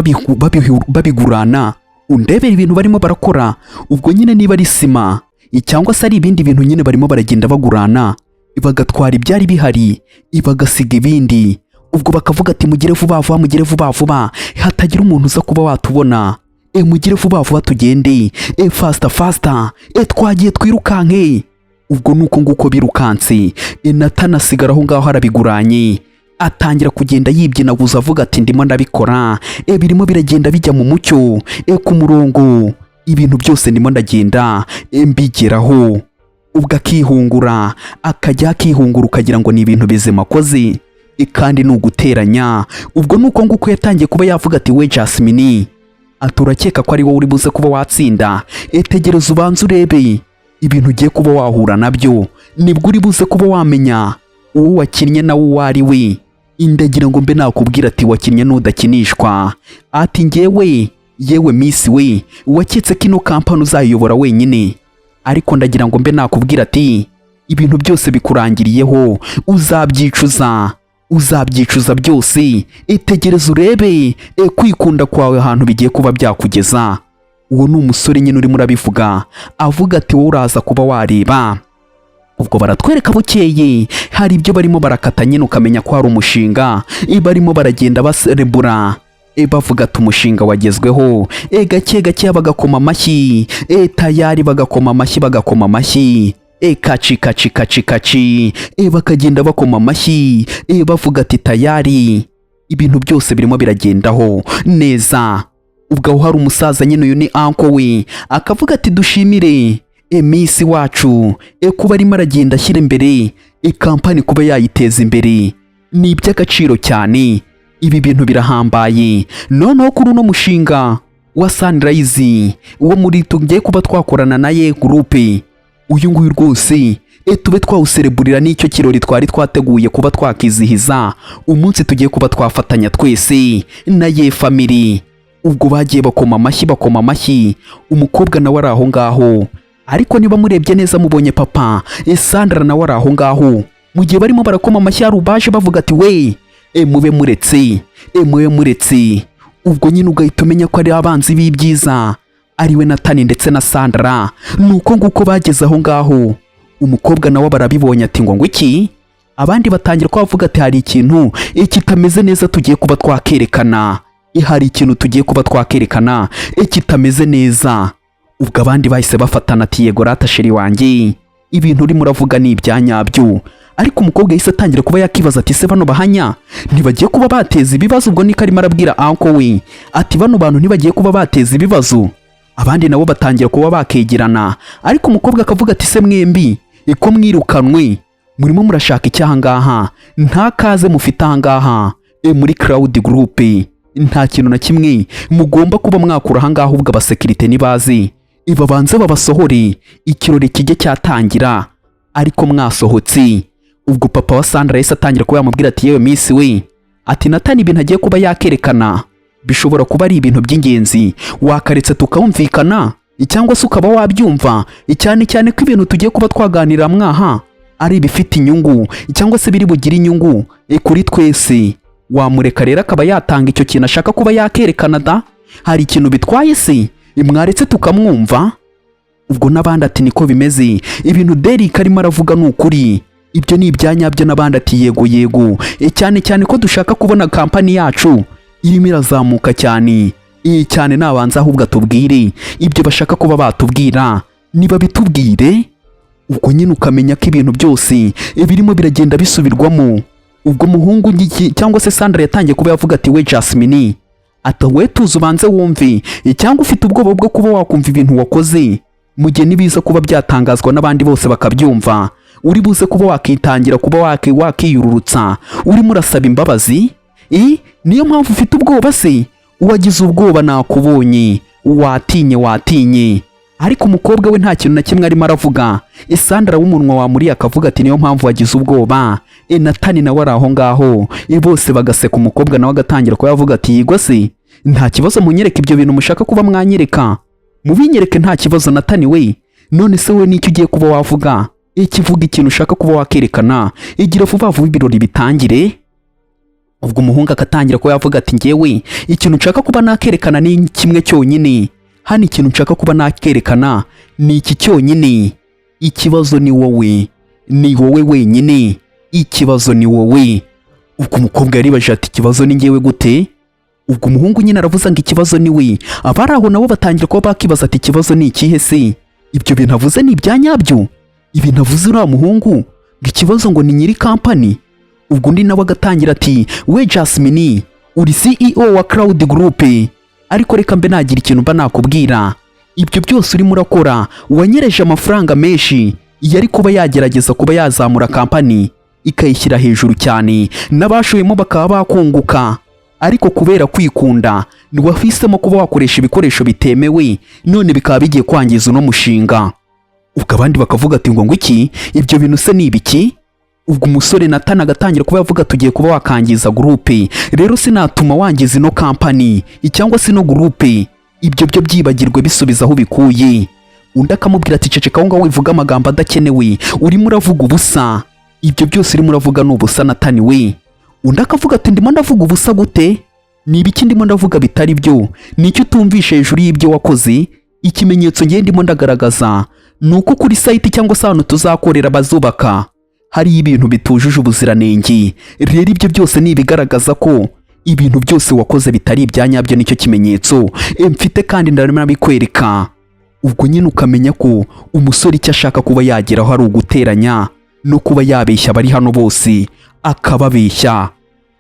babigurana. Undebera ibintu barimo barakora. Ubwo nyine niba ari sima cyangwa se ari ibindi bintu nyine barimo baragenda bagurana, bagatwara ibyari bihari, bagasiga ibindi. Ubwo bakavuga ati: "Mugire vuba vuba, mugire vuba vuba, hatagira umuntu uza kuba watubona. Mugire vuba vuba tugende, faster faster, twagiye, twirukanke." Ubwo nuko nguko birukanse. Nathan asigara aho ngaho arabiguranye, atangira kugenda yibyinaguza, avuga ati: "Ndimo ndabikora, birimo biragenda bijya mu mucyo, ku murongo, ibintu byose ndimo ndagenda mbigeraho." Ubwo akihungura, akajya akihungura, ukagira ngo ni ibintu bizima akoze, kandi ni uguteranya. Ubwo nuko nguko yatangiye kuba yavuga ati: "We Jasmine," ati, "urakeka ko ari wowe uri buze kuba watsinda? Tegereza ubanze urebe ibintu ugiye kuba wahura nabyo, nibwo uri buze kuba wamenya uwo wakinnye nawe uwo ari we. Indagira ngo mbe nakubwira ati wakinnye n'udakinishwa." Ati: "Ngewe yewe miss we, waketse ko ino kampani uzayiyobora wenyine, ariko ndagira ngo mbe nakubwira ati ibintu byose bikurangiriyeho, uzabyicuza, uzabyicuza byose. Itegereze urebe kwikunda kwawe ahantu bigiye kuba byakugeza." Uwo ni umusore nyine urimo urabivuga, avuga ati: "Wowe uraza kuba wareba." Ubwo baratwereka bukeye hari ibyo barimo barakata nyine, ukamenya ko hari umushinga barimo baragenda baserebura, bavuga ati: "Umushinga wagezweho." Gake gake bagakoma amashyi, tayari bagakoma amashyi, bagakoma amashyi, kaci kaci kaci kaci, bakagenda bakoma amashyi, bavuga ati: "Tayari ibintu byose birimo biragendaho neza." Ubwo aho hari umusaza nyine, uyu ni uncle we, akavuga ati: "Dushimire miss wacu, kuba arimo aragenda ashyira imbere ikampani, kuba yayiteza imbere ni iby'agaciro cyane, ibi bintu birahambaye. Noneho kuri uno mushinga wa Sunrise wo muri tugiye kuba twakorana na ye group, uyu nguyu rwose tube twawusereburira n'icyo kirori twari twateguye kuba twakizihiza umunsi tugiye kuba twafatanya twese na ye family." Ubwo bagiye bakoma amashyi, bakoma amashyi, umukobwa nawe ari aho ngaho. Ariko niba murebye neza mubonye papa Sandra nawe ari aho ngaho. Mu gihe barimo barakoma amashyi, hari ubaje bavuga ati: "We, mube muretse, mube muretse." Ubwo nyine ugahita umenya ko ari abanzi b'ibyiza, ariwe Natani ndetse na Sandra. Nuko nguko bageze aho ngaho, umukobwa nawe barabibonye, ati: Ngo iki?" Abandi batangira ko bavuga ati: "Hari ikintu kitameze neza tugiye kuba twakerekana, hari ikintu tugiye kuba twakerekana kitameze neza." Ubwo abandi bahise bafatana, ati: "Yego rata chéri wanjye, ibintu urimo uravuga ni ibya nyabyo." Ariko umukobwa yahise atangira kuba yakibaza ati: "Se bano bahanya ntibagiye kuba bateza ibibazo?" Ubwo niko arimo arabwira uncle we, ati: "Bano bantu ntibagiye kuba bateza ibibazo?" Abandi nabo batangira kuba bakegerana, ariko umukobwa akavuga ati: "Se mwembi ko mwirukanwe, murimo murashaka icyaha ngaha? Nta kaze mufite aha ngaha muri Cloud Group, nta kintu na kimwe mugomba kuba mwakura aha ngaha. Ubwo abasekirite nibazi babanze babasohore, ikirori kijye cyatangira ariko mwasohotse." Ubwo papa wa Sandra yahise atangira kuba yamubwira ati: "Yewe miss we," ati, "Natani ibintu agiye kuba yakerekana bishobora kuba ari ibintu by'ingenzi, wakaretse tukumvikana cyangwa se ukaba wabyumva, cyane cyane ko ibintu tugiye kuba twaganira mwaha ari ibifite inyungu cyangwa se biri bugire inyungu kuri twese. Wamureka rero akaba yatanga icyo kintu ashaka kuba yakerekana da? Hari ikintu bitwaye se? Mwaretse tukamwumva?" Ubwo n'abandi ati: "Niko bimeze, ibintu Derek arimo aravuga ni ukuri, ibyo ni ibyanyabyo." N'abandi ati: "Yego yego, cyane cyane ko dushaka kubona kampani yacu irimo irazamuka cyane cyane. Nabanza ahubwo atubwire ibyo bashaka kuba batubwira, niba bitubwire." Ubwo nyine ukamenya ko ibintu byose birimo biragenda bisubirwamo. Ubwo muhungu cyangwa se Sandra yatangiye kuba yavuga ati: "We Jasmine," ati, "we tuzi ubanze wumve, cyangwa ufite ubwoba bwo kuba wakumva ibintu wakoze? Mu gihe nibiza kuba byatangazwa n'abandi bose bakabyumva, uri buze kuba wakitangira kuba wakiyururutsa urimo urasaba imbabazi? Niyo mpamvu ufite ubwoba se? Uwagize ubwoba nakubonye, watinye, watinye." Ariko umukobwa we nta kintu na kimwe arimo aravuga. Sandra w'umunwa wamuriye, akavuga ati: "Niyo mpamvu wagize ubwoba." Natani nawe ari aho ngaho, bose bagaseka. Umukobwa nawe agatangira kuba yavuga ati: "Yego se, nta kibazo, munyereke ibyo bintu mushaka kuba mwanyereka, mubinyereke, nta kibazo. Natani we, none se we nicyo ugiye kuba wavuga? Ikivuga ikintu ushaka kuba wakerekana, igira vuba vuba ibirori bitangire." Ubwo umuhungu akatangira kuba yavuga ati: "Ngewe ikintu nshaka kuba nakerekana ni kimwe cyonyine hano. Ikintu nshaka kuba nakerekana ni iki cyonyine: ikibazo ni wowe, ni wowe wenyine, ikibazo ni wowe." Ubwo umukobwa yaribaje ati: "Ikibazo ni ngewe gute?" Ubwo umuhungu nyine aravuze ngo ikibazo ni we. Abari aho nabo batangira kuba bakibaza ati: "Ikibazo ni ikihe se? Ibyo bintu avuze ni ibya nyabyo? Ibintu avuze uriya muhungu ngo ikibazo ngo ni nyiri kampani?" Ubwo undi nawe agatangira ati: "We Jasmine, uri CEO wa Cloud Group, ariko reka mbe nagira ikintu mba nakubwira. Ibyo byose urimo urakora, wanyereje amafaranga menshi yari kuba yagerageza kuba yazamura kampani, ikayishyira hejuru cyane, n'abashoyemo bakaba bakunguka. Ariko kubera kwikunda wahisemo kuba wakoresha ibikoresho bitemewe, none bikaba bigiye kwangiza uno mushinga." Ubwo abandi bakavuga ati: Ngo iki? Ibyo bintu se ni ibiki?" Ubwo umusore Nathan agatangira kuba yavuga: "Tugiye kuba wakangiza group, rero sinatuma wangiza ino kampani cyangwa se ino group. Ibyo byo byibagirwe, bisubiza aho ubikuye." Undi akamubwira ati: "Ceceka aho ngaho, wivuga amagambo adakenewe, urimo uravuga ubusa. Ibyo byose urimo uravuga ni ubusa, Nathan we." Undi akavuga ati: "Ndimo ndavuga ubusa gute? Ni ibiki ndimo ndavuga bitari byo? Ni icyo utumvishe hejuru y'ibyo wakoze? Ikimenyetso ngiye ndimo ndagaragaza ni uko kuri site cyangwa se ahantu tuzakorera bazubaka hariyo ibintu bitujuje ubuziranenge. Rero ibyo byose ni ibigaragaza ko ibintu byose wakoze bitari ibya nyabyo. Nicyo kimenyetso mfite kandi ndanabikwereka." Ubwo nyine ukamenya ko umusore icyo ashaka kuba yageraho ari uguteranya no kuba yabeshya abari hano bose, akababeshya.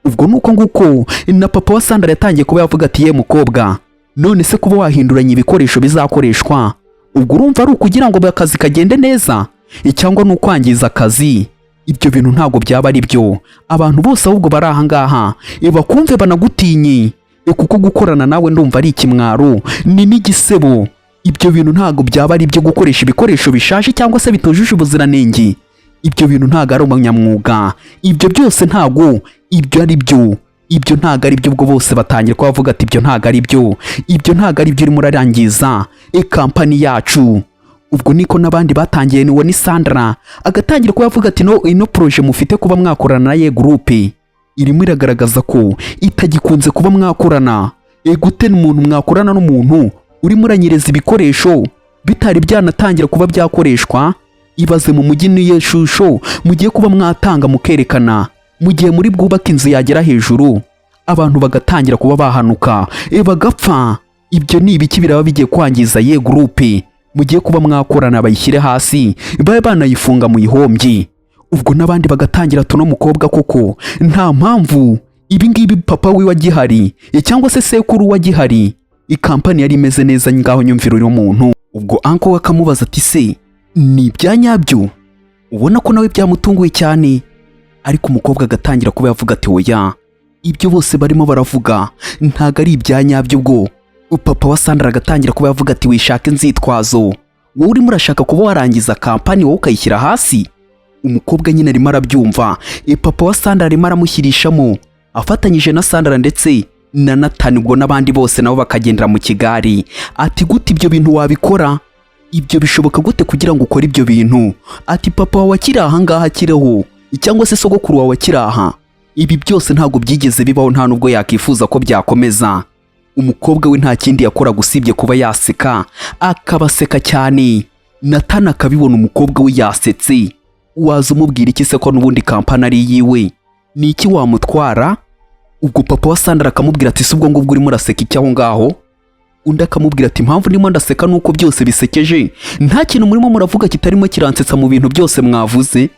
Ubwo ni uko nguko na papa wa Sandra yatangiye kuba yavuga ati: "Ye mukobwa, none se kuba wahinduranya ibikoresho bizakoreshwa, ubwo urumva ari ukugira ngo akazi kagende neza cyangwa ni ukwangiza akazi? Ibyo bintu ntabwo byaba ari byo. Abantu bose ahubwo bari aha ngaha bakumve banagutinye, kuko gukorana nawe ndumva ari ikimwaro, ni n'igisebo. Ibyo bintu ntabwo byaba ari ibyo gukoresha ibikoresho bishaje cyangwa se bitujuje ubuziranenge. Ibyo bintu ntabwo ari umunyamwuga. Ibyo byose ntabwo ibyo ari byo, ibyo ntabwo ari byo." Ubwo bose batangira kuba bavuga ati: "Ibyo ntabwo ari byo, ibyo ntabwo ari byo, urimo urarangiza ikampani yacu." Ubwo niko n'abandi batangiye. Niwo ni Sandra agatangira kuba yavuga ati: "No ino projet mufite kuba mwakorana na ye group irimo iragaragaza ko itagikunze kuba mwakorana. Gute umuntu mwakorana n'umuntu urimo uranyereza ibikoresho bitari byanatangira kuba byakoreshwa? Ibaze mu mujyi, niyo shusho mugiye kuba mwatanga mukerekana mu gihe muri bwubake inzu yagera hejuru, abantu bagatangira kuba bahanuka, bagapfa? Ibyo ni ibiki? Biraba bigiye kwangiza ye group mugiye kuba mwakorana. Bayishyire hasi, babe banayifunga muyihombye." Ubwo n'abandi bagatangira tuno: "Mukobwa koko nta mpamvu ibi ngibi. Papa wiwe agihari cyangwa se sekuru we agihari, ikampani yari imeze neza. Ngaho nyumvira uyu muntu." Ubwo uncle we akamubaza ati: "Se ni ibya nyabyo?" Ubona ko nawe byamutunguye cyane, ariko umukobwa agatangira kuba yavuga ati: "Oya, ibyo bose barimo baravuga ntabwo ari ibya nyabyo." Ubwo papa wa Sandra agatangira kuba yavuga ati: "Wishaka inzitwazo, wowe urimo urashaka kuba warangiza kampani, wowe ukayishyira hasi." Umukobwa nyine arimo arabyumva. Papa wa Sandra arimo aramushyirishamo afatanyije na Sandra ndetse na Nathan. Ubwo n'abandi bose nabo bakagendera mu kigari ati: "Gute ibyo bintu wabikora? Ibyo bishoboka gute kugira ngo ukore ibyo bintu?" Ati: "Papa wawe akiri aha ngaha akiriho, cyangwa se sogokuru wawe akiri aha, ibi byose ntabwo byigeze bibaho, nta nubwo yakifuza ko byakomeza." Umukobwa we nta kindi yakoraga usibye kuba yaseka, akabaseka cyane. Nathan akabibona, umukobwa we yasetse. Waza umubwira iki se ko n'ubundi kampani ari iyiwe? Ni iki wamutwara? Ubwo papa wa Sandra akamubwira ati: "Si ubwo ngubwo urimo uraseka iki aho ngaho?" Undi akamubwira ati: "Impamvu ndimo ndaseka ni uko byose bisekeje. Nta kintu murimo muravuga kitarimo kiransetsa mu bintu byose mwavuze.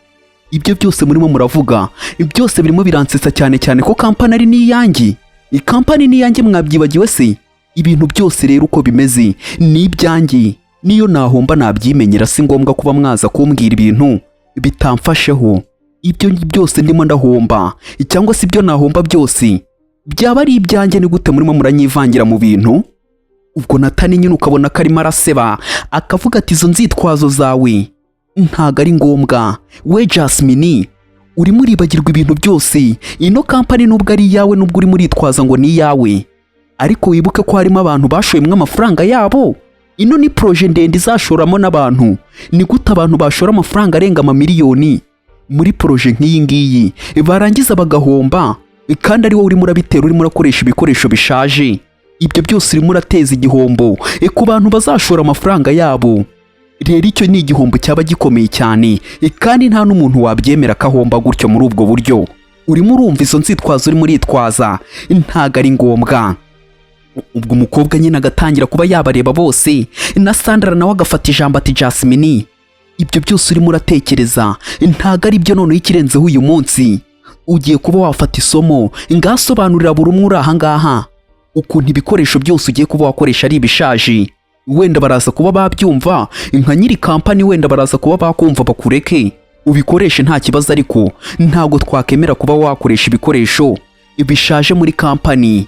Ibyo byose murimo muravuga byose birimo biransetsa, cyane cyane ko kampani ari n'iyanjye. Ikampani ni iyanjye, mwabyibagiwe se? Ibintu byose rero uko bimeze ni ibyanjye. Niyo nahomba nabyimenyera, si ngombwa kuba mwaza kumbwira ibintu bitamfasheho. Ibyo byose ndimo ndahomba cyangwa se ibyo nahomba byose byaba ari ibyanjye. Ni gute murimo muranyivangira mu bintu?" Ubwo Natani nyine ukabona ko arimo araseba, akavuga ati: "Izo nzitwazo zawe ntago ari ngombwa. We Jasmine, urimo uribagirwa ibintu byose. Ino kampani nubwo ari iyawe, nubwo urimo uritwaza ngo ni iyawe, ariko wibuke ko harimo abantu bashoyemo amafaranga yabo. Ino ni projet ndende izashoramo n'abantu. Ni gute abantu bashora amafaranga arenga amamiliyoni muri projet nk'iyi ngiyi, barangiza bagahomba?" Kandi ari wowe urimo urabitera, urimo urakoresha ibikoresho bishaje. Ibyo byose urimo urateza igihombo ku bantu bazashora amafaranga yabo. Rero icyo ni igihombo cyaba gikomeye cyane, kandi nta n'umuntu wabyemera ko ahomba gutyo muri ubwo buryo. Urimo urumva izo nzitwazo urimo uritwaza ntago ari ngombwa. Ubwo umukobwa nyine agatangira kuba yabareba bose, na Sandra nawe agafata ijambo ati: "Jasmine, ibyo byose urimo uratekereza ntago ari byo. Noneho ikirenzeho, uyu munsi ugiye kuba wafata isomo. Ngasobanurira buri umwe uri aha ngaha ukuntu ibikoresho byose ugiye kuba wakoresha ari ibishaje. Wenda baraza kuba babyumva nka nyiri kampani, wenda baraza kuba bakumva bakureke ubikoreshe nta kibazo, ariko ntabwo twakemera kuba wakoresha ibikoresho bishaje muri kampani,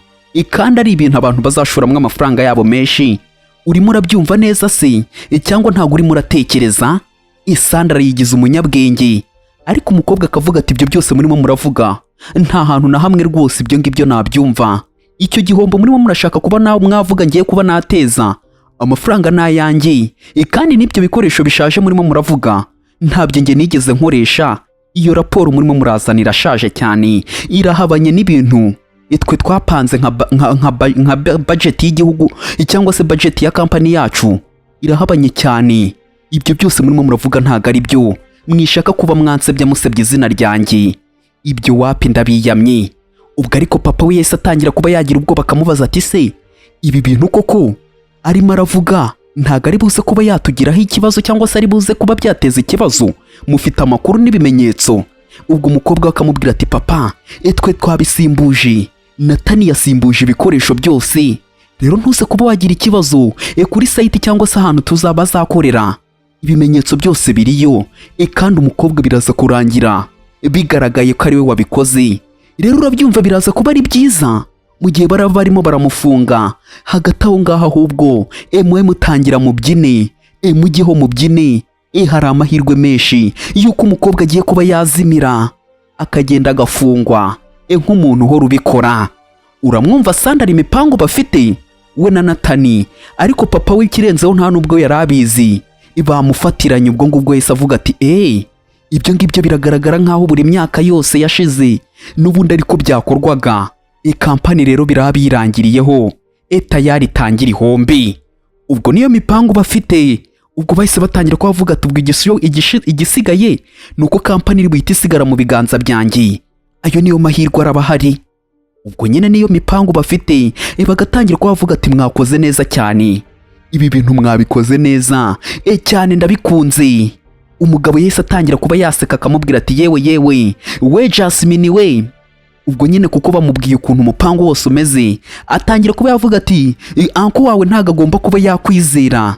kandi ari ibintu abantu bazashoramo amafaranga yabo menshi. Urimo urabyumva neza se, cyangwa ntabwo urimo uratekereza?" Isandra yigize umunyabwenge, ariko umukobwa akavuga ati: "Ibyo byose murimo muravuga nta hantu na hamwe rwose ibyo ngibyo nabyumva. Icyo gihombo murimo murashaka kuba nawe mwavuga ngiye kuba nateza, amafaranga ni ayanjye, kandi n'ibyo bikoresho bishaje murimo muravuga ntabyo njye nigeze nkoresha. Iyo raporo murimo murazana irashaje cyane, irahabanye n'ibintu twe twapanze nka budget y'igihugu cyangwa se budget ya kampani yacu. Irahabanye cyane. Ibyo byose murimo muravuga ntabwo ari byo. Mwishaka kuba mwansebya, musebya izina ryanjye. Ibyo wapi, ndabiyamye." Ubwo ariko papa we yahise atangira kuba yagira ubwoba, akamubaza ati: "Se ibi bintu koko arimo aravuga ntabwo ari buze kuba yatugiraho ikibazo, cyangwa se ari buze kuba byateza ikibazo? Mufite amakuru n'ibimenyetso?" Ubwo umukobwa we akamubwira ati: "Papa, twe twabisimbuje, Natani yasimbuje ibikoresho byose. Rero ntuze kuba wagira ikibazo. Kuri site cyangwa se ahantu tuzaba azakorera, ibimenyetso byose biriyo, kandi umukobwa biraza kurangira bigaragaye ko ari we wabikoze. Rero urabyumva, biraza kuba ari byiza mu gihe baraba barimo baramufunga." Hagati aho ngaho ahubwo mwe mutangira mubyine, mujyeho mubyine. Hari amahirwe menshi y'uko umukobwa agiye kuba yazimira, akagenda agafungwa, nk'umuntu uhora ubikora. Uramwumva Sandra, imipango bafite we na Natani, ariko papa we ikirenzeho nta nubwo yari abizi. Bamufatiranye. Ubwo ngubwo yahise avuga ati: "Eee, ibyo ngibyo biragaragara nk'aho buri myaka yose yashize n'ubundi ariko byakorwaga. Kampani rero biraba birangiriyeho, tayari itangira ihombi." Ubwo niyo mipango bafite. Ubwo bahise batangira kubavuga ati: "Ubwo igisigaye ni uko kampani iri buhite isigara mu biganza byanjye. Ayo niyo mahirwe araba ahari." Ubwo nyine niyo mipango bafite. Bagatangira kubavuga ati: "Mwakoze neza cyane, ibi bintu mwabikoze neza cyane, ndabikunze." Umugabo yahise atangira kuba yaseka, akamubwira ati: "Yewe yewe we, Jasmine we." Ubwo nyine kuko bamubwiye ukuntu umupango wose umeze, atangira kuba yavuga ati: "Uncle wawe ntabwo agomba kuba yakwizera,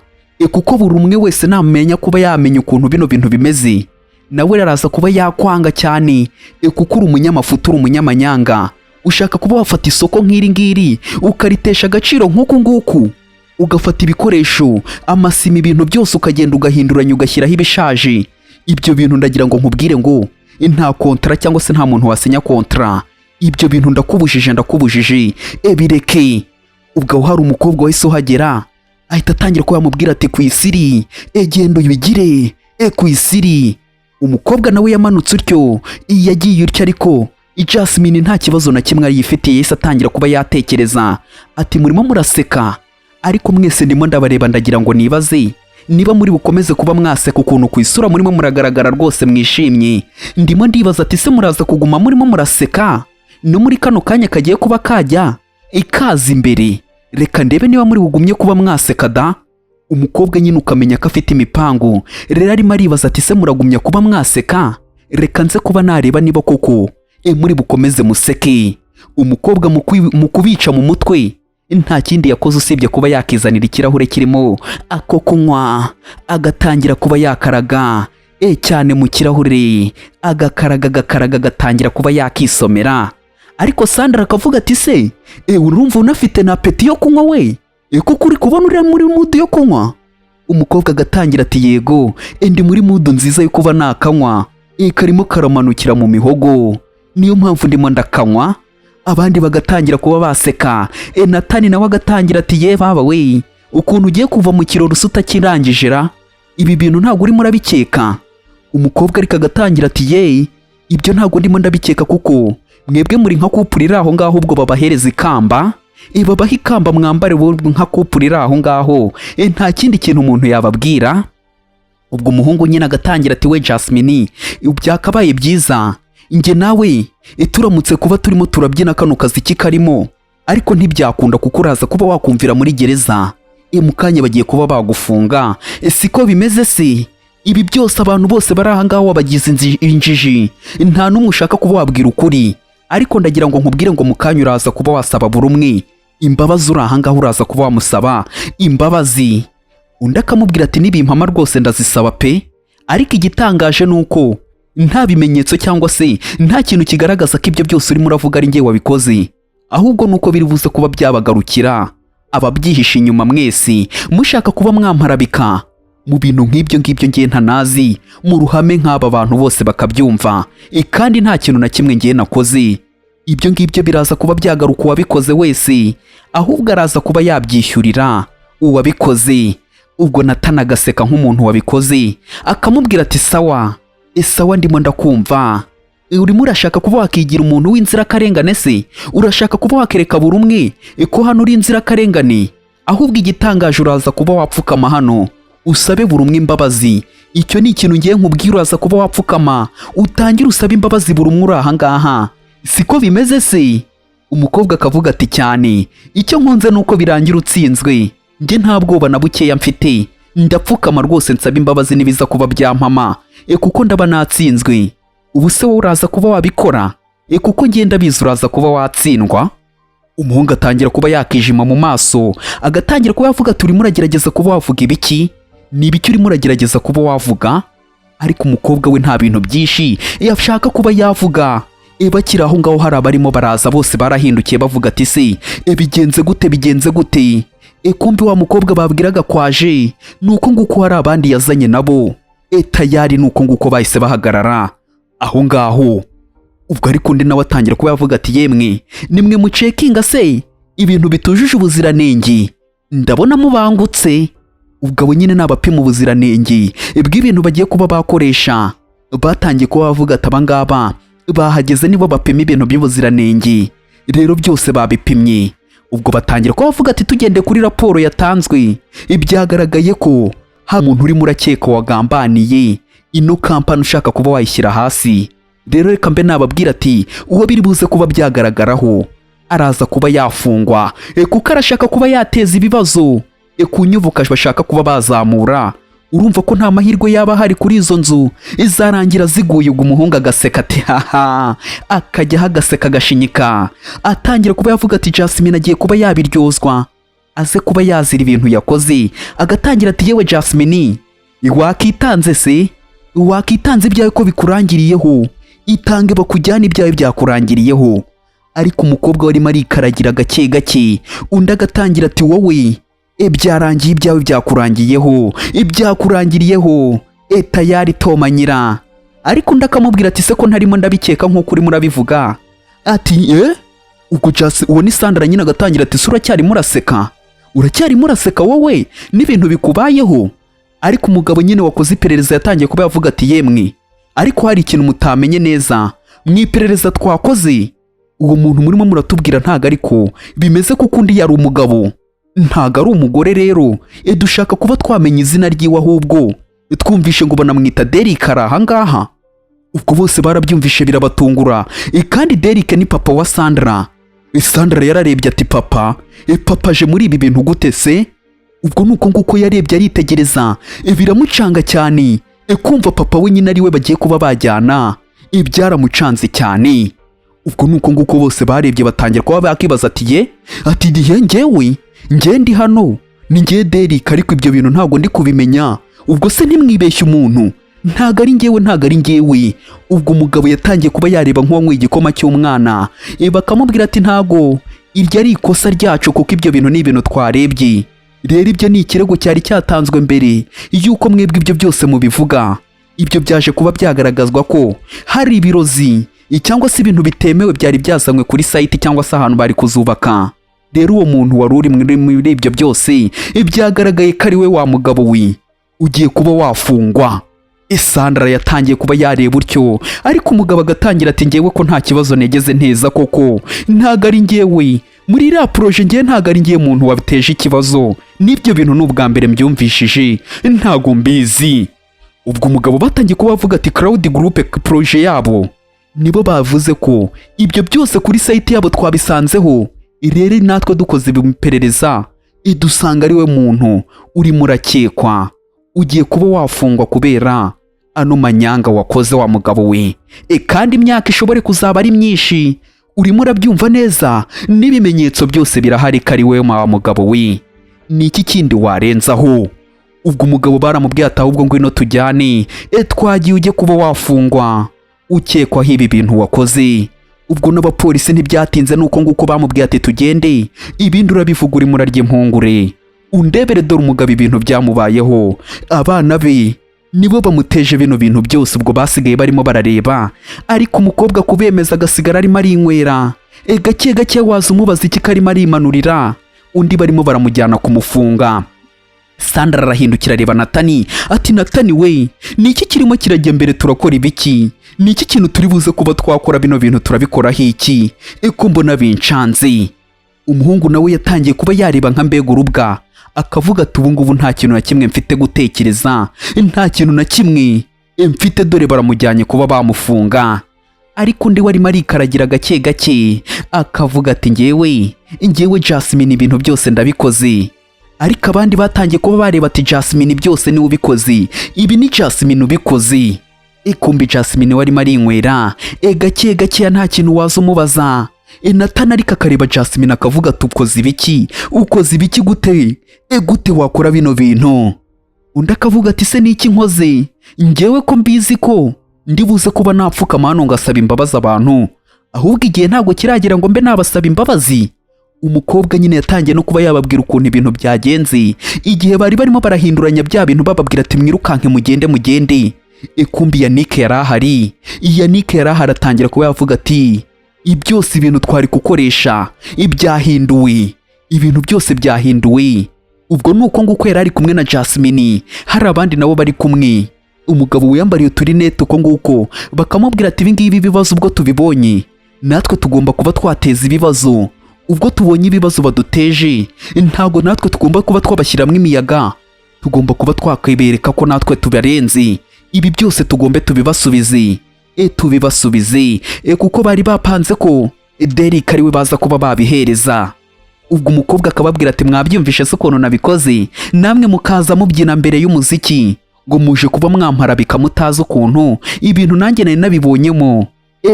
kuko buri umwe wese namenya kuba yamenya ukuntu bino bintu bimeze, nawe araza kuba yakwanga cyane, kuko uri umunyamafuti, uri umunyamanyanga. Ushaka kuba wafata isoko nk'iri ngiri ukaritesha agaciro nk'uku nguku, ugafata ibikoresho, amasima, ibintu byose ukagenda ugahinduranya, ugashyiraho ibishaje. Ibyo bintu ndagira ngo nkubwire ngo nta kontara cyangwa se nta muntu wasinya kontara. Ibyo bintu ndakubujije, ndakubujije, bireke." Ubwo aho hari umukobwa wahise uhagera, ahita atangira kuba yamubwira ati: "Ku isiri, genda uyigire, ku isiri." Umukobwa nawe yamanutse utyo, yagiye utyo, ariko Jasmine nta kibazo na kimwe yifitiye. Yahise atangira kuba yatekereza ati: "Murimo muraseka, ariko mwese ndimo ndabareba, ndagira ngo nibaze niba muri bukomeze kuba mwaseka. Ukuntu ku isura murimo muragaragara rwose mwishimye, ndimo ndibaza ati: se muraza kuguma murimo muraseka no muri kano kanya kagiye kuba kajya ikaza imbere? Reka ndebe niba muri bugumye kuba mwaseka da." Umukobwa nyine ukamenya ko afite imipango. Rero arimo aribaza ati: "Se muragumya kuba mwaseka? Reka nze kuba nareba niba koko muri bukomeze museke." Umukobwa mu kubica mu mutwe nta kindi yakoze usibye kuba yakizanira ikirahure kirimo ako kunywa, agatangira kuba yakaraga cyane mu kirahure, agakaraga, agakaraga, agatangira kuba yakisomera. Ariko Sandra akavuga ati: "Se urumva unafite na appétit yo kunywa we? Kuko uri kubona uri muri mood yo kunywa." Umukobwa agatangira ati: "Yego, ndi muri mood nziza yo kuba nakanywa, karimo karamanukira mu mihogo, niyo mpamvu ndimo ndakanywa." Abandi bagatangira kuba baseka. Natani nawe agatangira ati: "Ye baba we, ukuntu ugiye kuva mu kirori usa utakirangije ra? Ibi bintu ntabwo urimo urabikeka?" Umukobwa ariko agatangira ati: "Ye, ibyo ntabwo ndimo ndabikeka kuko Mwebwe muri nka couple iri aho ngaho. Ubwo babahereza ikamba, babaha ikamba mwambare nka couple iri aho ngaho. Nta kindi kintu umuntu yababwira. Ubwo umuhungu nyine agatangira ati: "We Jasmine, byakabaye byiza njye nawe turamutse kuba turimo turabyina kano kaziki karimo, ariko ntibyakunda kuko uraza kuba wakumvira muri gereza. Mu kanya bagiye kuba bagufunga. Siko bimeze se? Ibi byose abantu bose bari aha ngaho wabagize injiji, nta n'umwe ushaka kuba wabwira ukuri. Ariko ndagira ngo nkubwire ngo mu kanya uraza kuba wasaba buri umwe imbabazi. Uri aha ngaho uraza kuba wamusaba imbabazi." Undi akamubwira ati: "Nibimpama rwose ndazisaba pe, ariko igitangaje ni uko nta bimenyetso cyangwa se nta kintu kigaragaza ko ibyo byose urimo uravuga ari njye wabikoze, ahubwo ni uko biri buze kuba byabagarukira ababyihishe inyuma mwese mushaka kuba mwamparabika mu bintu nk'ibyo ngibyo ngiye ntanazi, mu ruhame nk'aba bantu bose bakabyumva, kandi nta kintu na kimwe ngiye nakoze. Ibyo ngibyo biraza kuba byagaruka uwabikoze wese, ahubwo araza kuba yabyishyurira uwabikoze." Ubwo Natana agaseka nk'umuntu wabikoze, akamubwira ati: "Sawa, sawa, ndimo ndakumva. Urimo urashaka kuba wakigira umuntu w'inzirakarengane se? Urashaka kuba wakereka buri umwe ko hano uri inzirakarengane? Ahubwo igitangaje, uraza kuba wapfukama hano usabe buri umwe imbabazi. Icyo ni ikintu ngiye nkubwira. Uraza kuba wapfukama utangire usabe imbabazi buri umwe uri aha ngaha, siko bimeze se?" Umukobwa akavuga ati: "Cyane, icyo nkunze ni uko birangira utsinzwe. Njye nta bwoba na bukeya mfite, ndapfukama rwose nsaba imbabazi nibiza kuba byampama, kuko ndaba natsinzwe. Ubu se wowe uraza kuba wabikora? Kuko ngenda bizi uraza kuba watsindwa." Umuhungu atangira kuba yakijima mu maso, agatangira kuba yavuga ati: "Urimo uragerageza kuba wavuga ibiki? Ni ibiki urimo uragerageza kuba wavuga?" Ariko umukobwa we nta bintu byinshi yashaka kuba yavuga. Bakiri aho ngaho, hari abarimo baraza, bose barahindukiye bavuga ati: "Se bigenze gute? Bigenze gute?" Kumbi wa mukobwa babwiraga kwaje, ni uko nguko hari abandi yazanye nabo. Tayari ni uko nguko bahise bahagarara aho ngaho. Ubwo ariko undi nawe atangira kuba yavuga ati: "Yemwe, nimwe mucheckinga se ibintu bitujuje ubuziranenge? Ndabona mubangutse." Ubwo abo nyine ni abapima ubuziranenge bw'ibintu bagiye kuba bakoresha. Batangiye kuba bavuga ati: "Abangaba bahageze nibo bapima ibintu by'ubuziranenge, rero byose babipimye." Ubwo batangira kuba bavuga ati: "Tugende kuri raporo yatanzwe, byagaragaye ko hari umuntu urimo urakeka wagambaniye ino kampani, ushaka kuba wayishyira hasi. Rero reka mbe nababwira ati uwo biri buze kuba byagaragaraho araza kuba yafungwa, kuko arashaka kuba yateza ibibazo ku nyubako bashaka kuba bazamura. Urumva ko nta mahirwe yaba ahari kuri izo nzu, izarangira ziguye." Ubwo umuhungu agaseka ati: "Haha," akajyaho agaseka agashinyika, atangira kuba yavuga ati: "Jasmine agiye kuba yabiryozwa, aze kuba yazira ibintu yakoze." Agatangira ati: "Yewe Jasmine, wakitanze se? Wakitanze ibyawe ko bikurangiriyeho? Itange bakujyane, ibyawe byakurangiriyeho." Ariko umukobwa warimo arikaragira gake gake. Undi agatangira ati: "Wowe byarangiye, ibyawe byakurangiyeho, ibyakurangiriyeho, tayari tomanyira." Ariko undi akamubwira ati: "Se ko ntarimo ndabikeka nk'uko urimo urabivuga?" Ati: "Eh." Ubwo Jasi, uwo ni Sandra nyine, agatangira ati: "Se uracyarimo uraseka? Uracyarimo uraseka wowe n'ibintu bikubayeho?" Ariko umugabo nyine wakoze iperereza yatangiye kuba yavuga ati: "Yemwe, ariko hari ikintu mutamenye neza mu iperereza twakoze. Uwo muntu murimo muratubwira ntago ariko bimeze, kuko undi yari umugabo, ntago ari umugore. Rero dushaka kuba twamenya izina ryiwe. Ahubwo twumvishe ngo banamwita Derek, ari ahangaha." Ubwo bose barabyumvishe birabatungura. Kandi Derek ni papa wa Sandra. Sandra yararebye ati: "Papa, papa aje muri ibi bintu gute se?" Ubwo ni uko nguko yarebye aritegereza, biramucanga cyane. Kumva papa we nyine ari we bagiye kuba bajyana, byaramucanze cyane. Ubwo ni uko nguko bose barebye batangira kuba bakibaza ati: "Ye," ati: "Ye, njyewe njye ndi hano ni njye Derek, ariko ibyo bintu ntabwo ndi kubimenya. Ubwo se ntimwibeshye umuntu? Ntabwo ari njyewe, ntabwo ari njyewe." Ubwo umugabo yatangiye kuba yareba nk'uwanyweye igikoma cy'umwana. Bakamubwira ati: "Ntago iryo ari ikosa ryacu, kuko ibyo bintu ni ibintu twarebye. Rero ibyo ni ikirego cyari cyatanzwe mbere y'uko mwebwe ibyo byose mubivuga. Ibyo byaje kuba byagaragazwa ko hari ibirozi cyangwa se ibintu bitemewe byari byazanywe kuri site cyangwa se ahantu bari kuzubaka. Rero uwo muntu wari uri muri ibyo byose byagaragaye ko ari we wa mugabo we ugiye kuba wafungwa." Sandra yatangiye kuba yareba utyo, ariko umugabo agatangira ati: "Ngewe ko nta kibazo negeze nteza koko, ntago ari ngewe muri iriya projet, ngewe ntago ari ngewe muntu wabiteje ikibazo, n'ibyo bintu ni ubwa mbere mbyumvishije, ntago mbizi." Ubwo umugabo batangiye kuba bavuga ati: "Cloud Group, projet yabo nibo bavuze ko ibyo byose kuri site yabo twabisanzeho. Rero natwe dukoze iperereza idusanga ari we muntu urimo urakekwa, ugiye kuba wafungwa kubera ano manyanga wakoze wa mugabo we, kandi imyaka ishobore kuzaba ari myinshi. Urimo urabyumva neza, n'ibimenyetso byose birahari ko ari we wa mugabo we. Ni iki kindi warenzaho?" Ubwo umugabo baramubwiye ati: "Ahubwo ngwino tujyane, twagiye, ujye kuba wafungwa ukekwaho ibi bintu wakoze." Ubwo n'abapolisi ntibyatinze, nuko nguko bamubwiye ati: "Tugende, ibindi urabivuga urimo urarya impungure." Undebere, dore umugabo ibintu byamubayeho, abana be nibo bamuteje bino bintu byose. Ubwo basigaye barimo barareba, ariko umukobwa kubemeza agasigara arimo arinywera gake gake. Waza umubaza iki karimo arimanurira, undi barimo baramujyana kumufunga. Sandra arahindukira areba Natani ati: "Natani we, ni iki kirimo kirajya mbere? Turakora ibiki? Ni iki kintu turi buze kuba twakora? Bino bintu turabikoraho iki? Eko mbona bincanze." Umuhungu nawe yatangiye kuba yareba nka mbega urubwa, akavuga ati: "Ubu ngubu nta kintu na kimwe mfite gutekereza, nta kintu na kimwe mfite, dore baramujyanye kuba bamufunga." Ariko undi warimo arikaragira gake gake, akavuga ati: "Ngewe Jasmine, ibintu byose ndabikoze." Ariko abandi batangiye kuba bareba ati: "Jasmine byose niwe ubikoze, ibi ni Jasmine ubikoze." Ikumbi Jasmine warimo arinywera gake gakeya, nta kintu waza umubaza. Nathan ariko akareba Jasmine akavuga ati: "Ukoze ibiki? Ukoze ibiki gute? Gute wakora bino bintu?" Undi akavuga ati: "Se niki nkoze ngewe, ko mbizi ko ndibuze kuba napfukama hano ngasaba imbabazi abantu? Ahubwo igihe ntabwo kiragera ngo mbe nabasaba imbabazi." Umukobwa nyine yatangiye no kuba yababwira ukuntu ibintu byagenze igihe bari barimo barahinduranya bya bintu, bababwira ati: "Mwirukanke, mugende, mugende." Ikumbi Yannick yari ahari, Yannick yari ahari, atangira kuba yavuga ati: "Byose ibintu twari gukoresha ibyahinduwe, ibintu byose byahinduwe." Ubwo ni uko nguko yari ari kumwe na Jasmine, hari abandi nabo bari kumwe. Umugabo wiyambariye uturinete uko nguko, bakamubwira ati: "Ibi ngibi ibibazo ubwo tubibonye, natwe tugomba kuba twateza ibibazo. Ubwo tubonye ibibazo baduteje, ntabwo natwe tugomba kuba twabashyiramo imiyaga, tugomba kuba twakwibereka ko natwe tubarenze. Ibi byose tugombe tubibasubize, tubibasubize." Kuko bari bapanze ko Derek ariwe baza kuba babihereza. Ubwo umukobwa akababwira ati: "Mwabyumvishe se ukuntu nabikoze, namwe mukaza mubyina mbere y'umuziki ngo muje kuba mwamparabika, mutazi ukuntu ibintu nanjye nari nabibonyemo?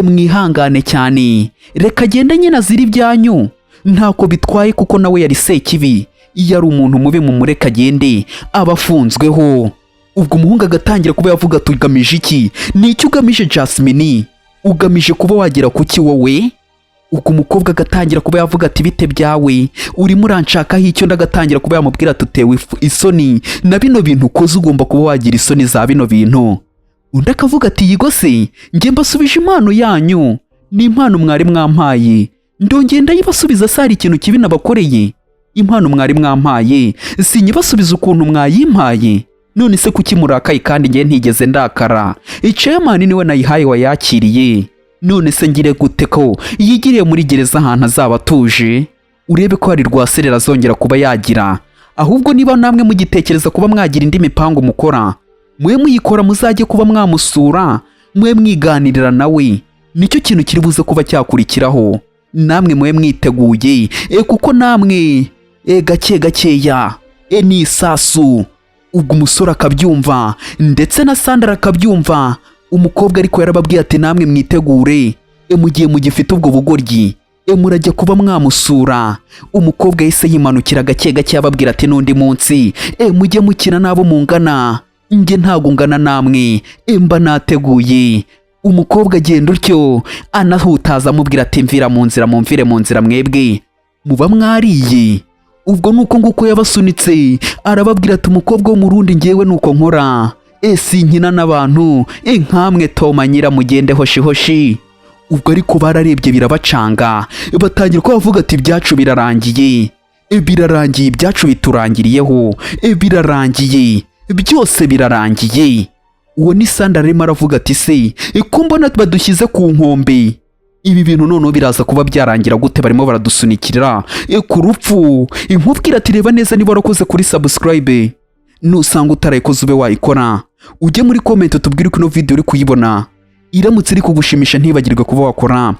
Mwihangane cyane, reka agende nyine azira ibyanyu, ntako bitwaye, kuko nawe yari sekibi, iyo ari umuntu mubi, mumureke agende aba afunzweho." Ubwo umuhungu agatangira kuba yavuga ati: "Ugamije iki? Ni icyo ugamije, Jasmine? Ugamije kuba wagera kuki wowe?" Ubwo umukobwa agatangira kuba yavuga ati: "Bite byawe? Urimo uranshakaho icyo?" Ndagatangira kuba yamubwira ati: "Utewe isoni na bino bintu ukoze, ugomba kuba wagira isoni za bino bintu." Undi akavuga ati: "Yigo se, njye mbasubije impano yanyu, ni impano mwari mwampaye, ndongeye ndayibasubiza. Se hari ikintu kibi nabakoreye? Impano mwari mwampaye sinyibasubiza ukuntu mwayimpaye? None se kuki murakaye kandi njye ntigeze ndakara? Chairman niwe nayihaye wayakiriye. None se ngire gute ko yigiriye muri gereza ahantu azaba atuje, urebe ko hari rwaserera azongera kuba yagira? Ahubwo niba namwe mugitekereza kuba mwagira indi mipango mukora, mwe muyikora, muzajye kuba mwamusura, mwe mwiganirira nawe, nicyo kintu kiri buze kuba cyakurikiraho. Namwe mwe mwiteguye, kuko namwe gake gakeya ni isasu." Ubwo umusore akabyumva, ndetse na Sandra akabyumva. Umukobwa ariko yarababwiye ati: "Namwe mwitegure, mu gihe mugifite ubwo bugoryi, murajya kuba mwamusura." Umukobwa yahise yimanukira gake gake, ababwira ati: "N'undi munsi mujye mukina n'abo mungana, njye ntabwo ngana namwe, mba nateguye." Umukobwa agenda utyo anahutaza, amubwira ati: "Mvira mu nzira, mumvire mu nzira, mwebwe muba mwariye." Ubwo nuko nguko yabasunitse, arababwira ati: "Umukobwa wo mu rundi, ngewe nuko nkora, sinkina n'abantu nkamwe, toma nyira, mugende hoshi hoshi." Ubwo ariko bararebye birabacanga, batangira ko bavuga ati: "Ibyacu birarangiye, birarangiye, ibyacu biturangiriyeho, birarangiye, byose birarangiye." Uwo ni Sandra arimo aravuga ati: "Se ko mbona badushyize ku nkombe, ibi bintu noneho biraza kuba byarangira gute? Barimo baradusunikira ku rupfu." Inkubwira ati: "Reba neza niba warakoze kuri subscribe. Nusanga utarayikoze, ube wayikora, ujye muri comment tubwire uko ino video uri kuyibona. Iramutse iri kugushimisha, ntibagirwe kuba wakora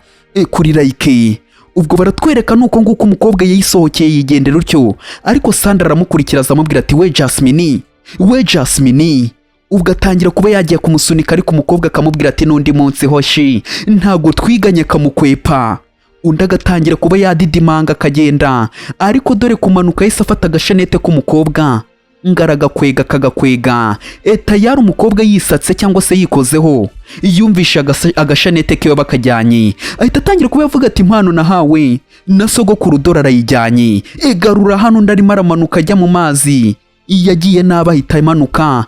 kuri like." Ubwo baratwereka nuko nguko umukobwa yisohokeye, yigendera utyo, ariko Sandra aramukurikira, amubwira ati: "We Jasmine, we Jasmine." Ubwo atangira kuba yagiye kumusunika, ariko umukobwa akamubwira ati: "N'undi munsi hoshi, ntabwo twiganye." Akamukwepa, undi agatangira kuba yadidimanga akagenda, ariko dore kumanuka yahise afata agashenete k'umukobwa ngo aragakwega, kagakwega. Tayari umukobwa yisatse cyangwa se yikozeho, yumvishe agashanete kiwe bakajyanye, ahita atangira kuba yavuga ati: "Impano nahawe na sogokuru dore arayijyanye, igarura hano." Undi arimo aramanuka ajya mu mazi, yagiye nabi, ahita imanuka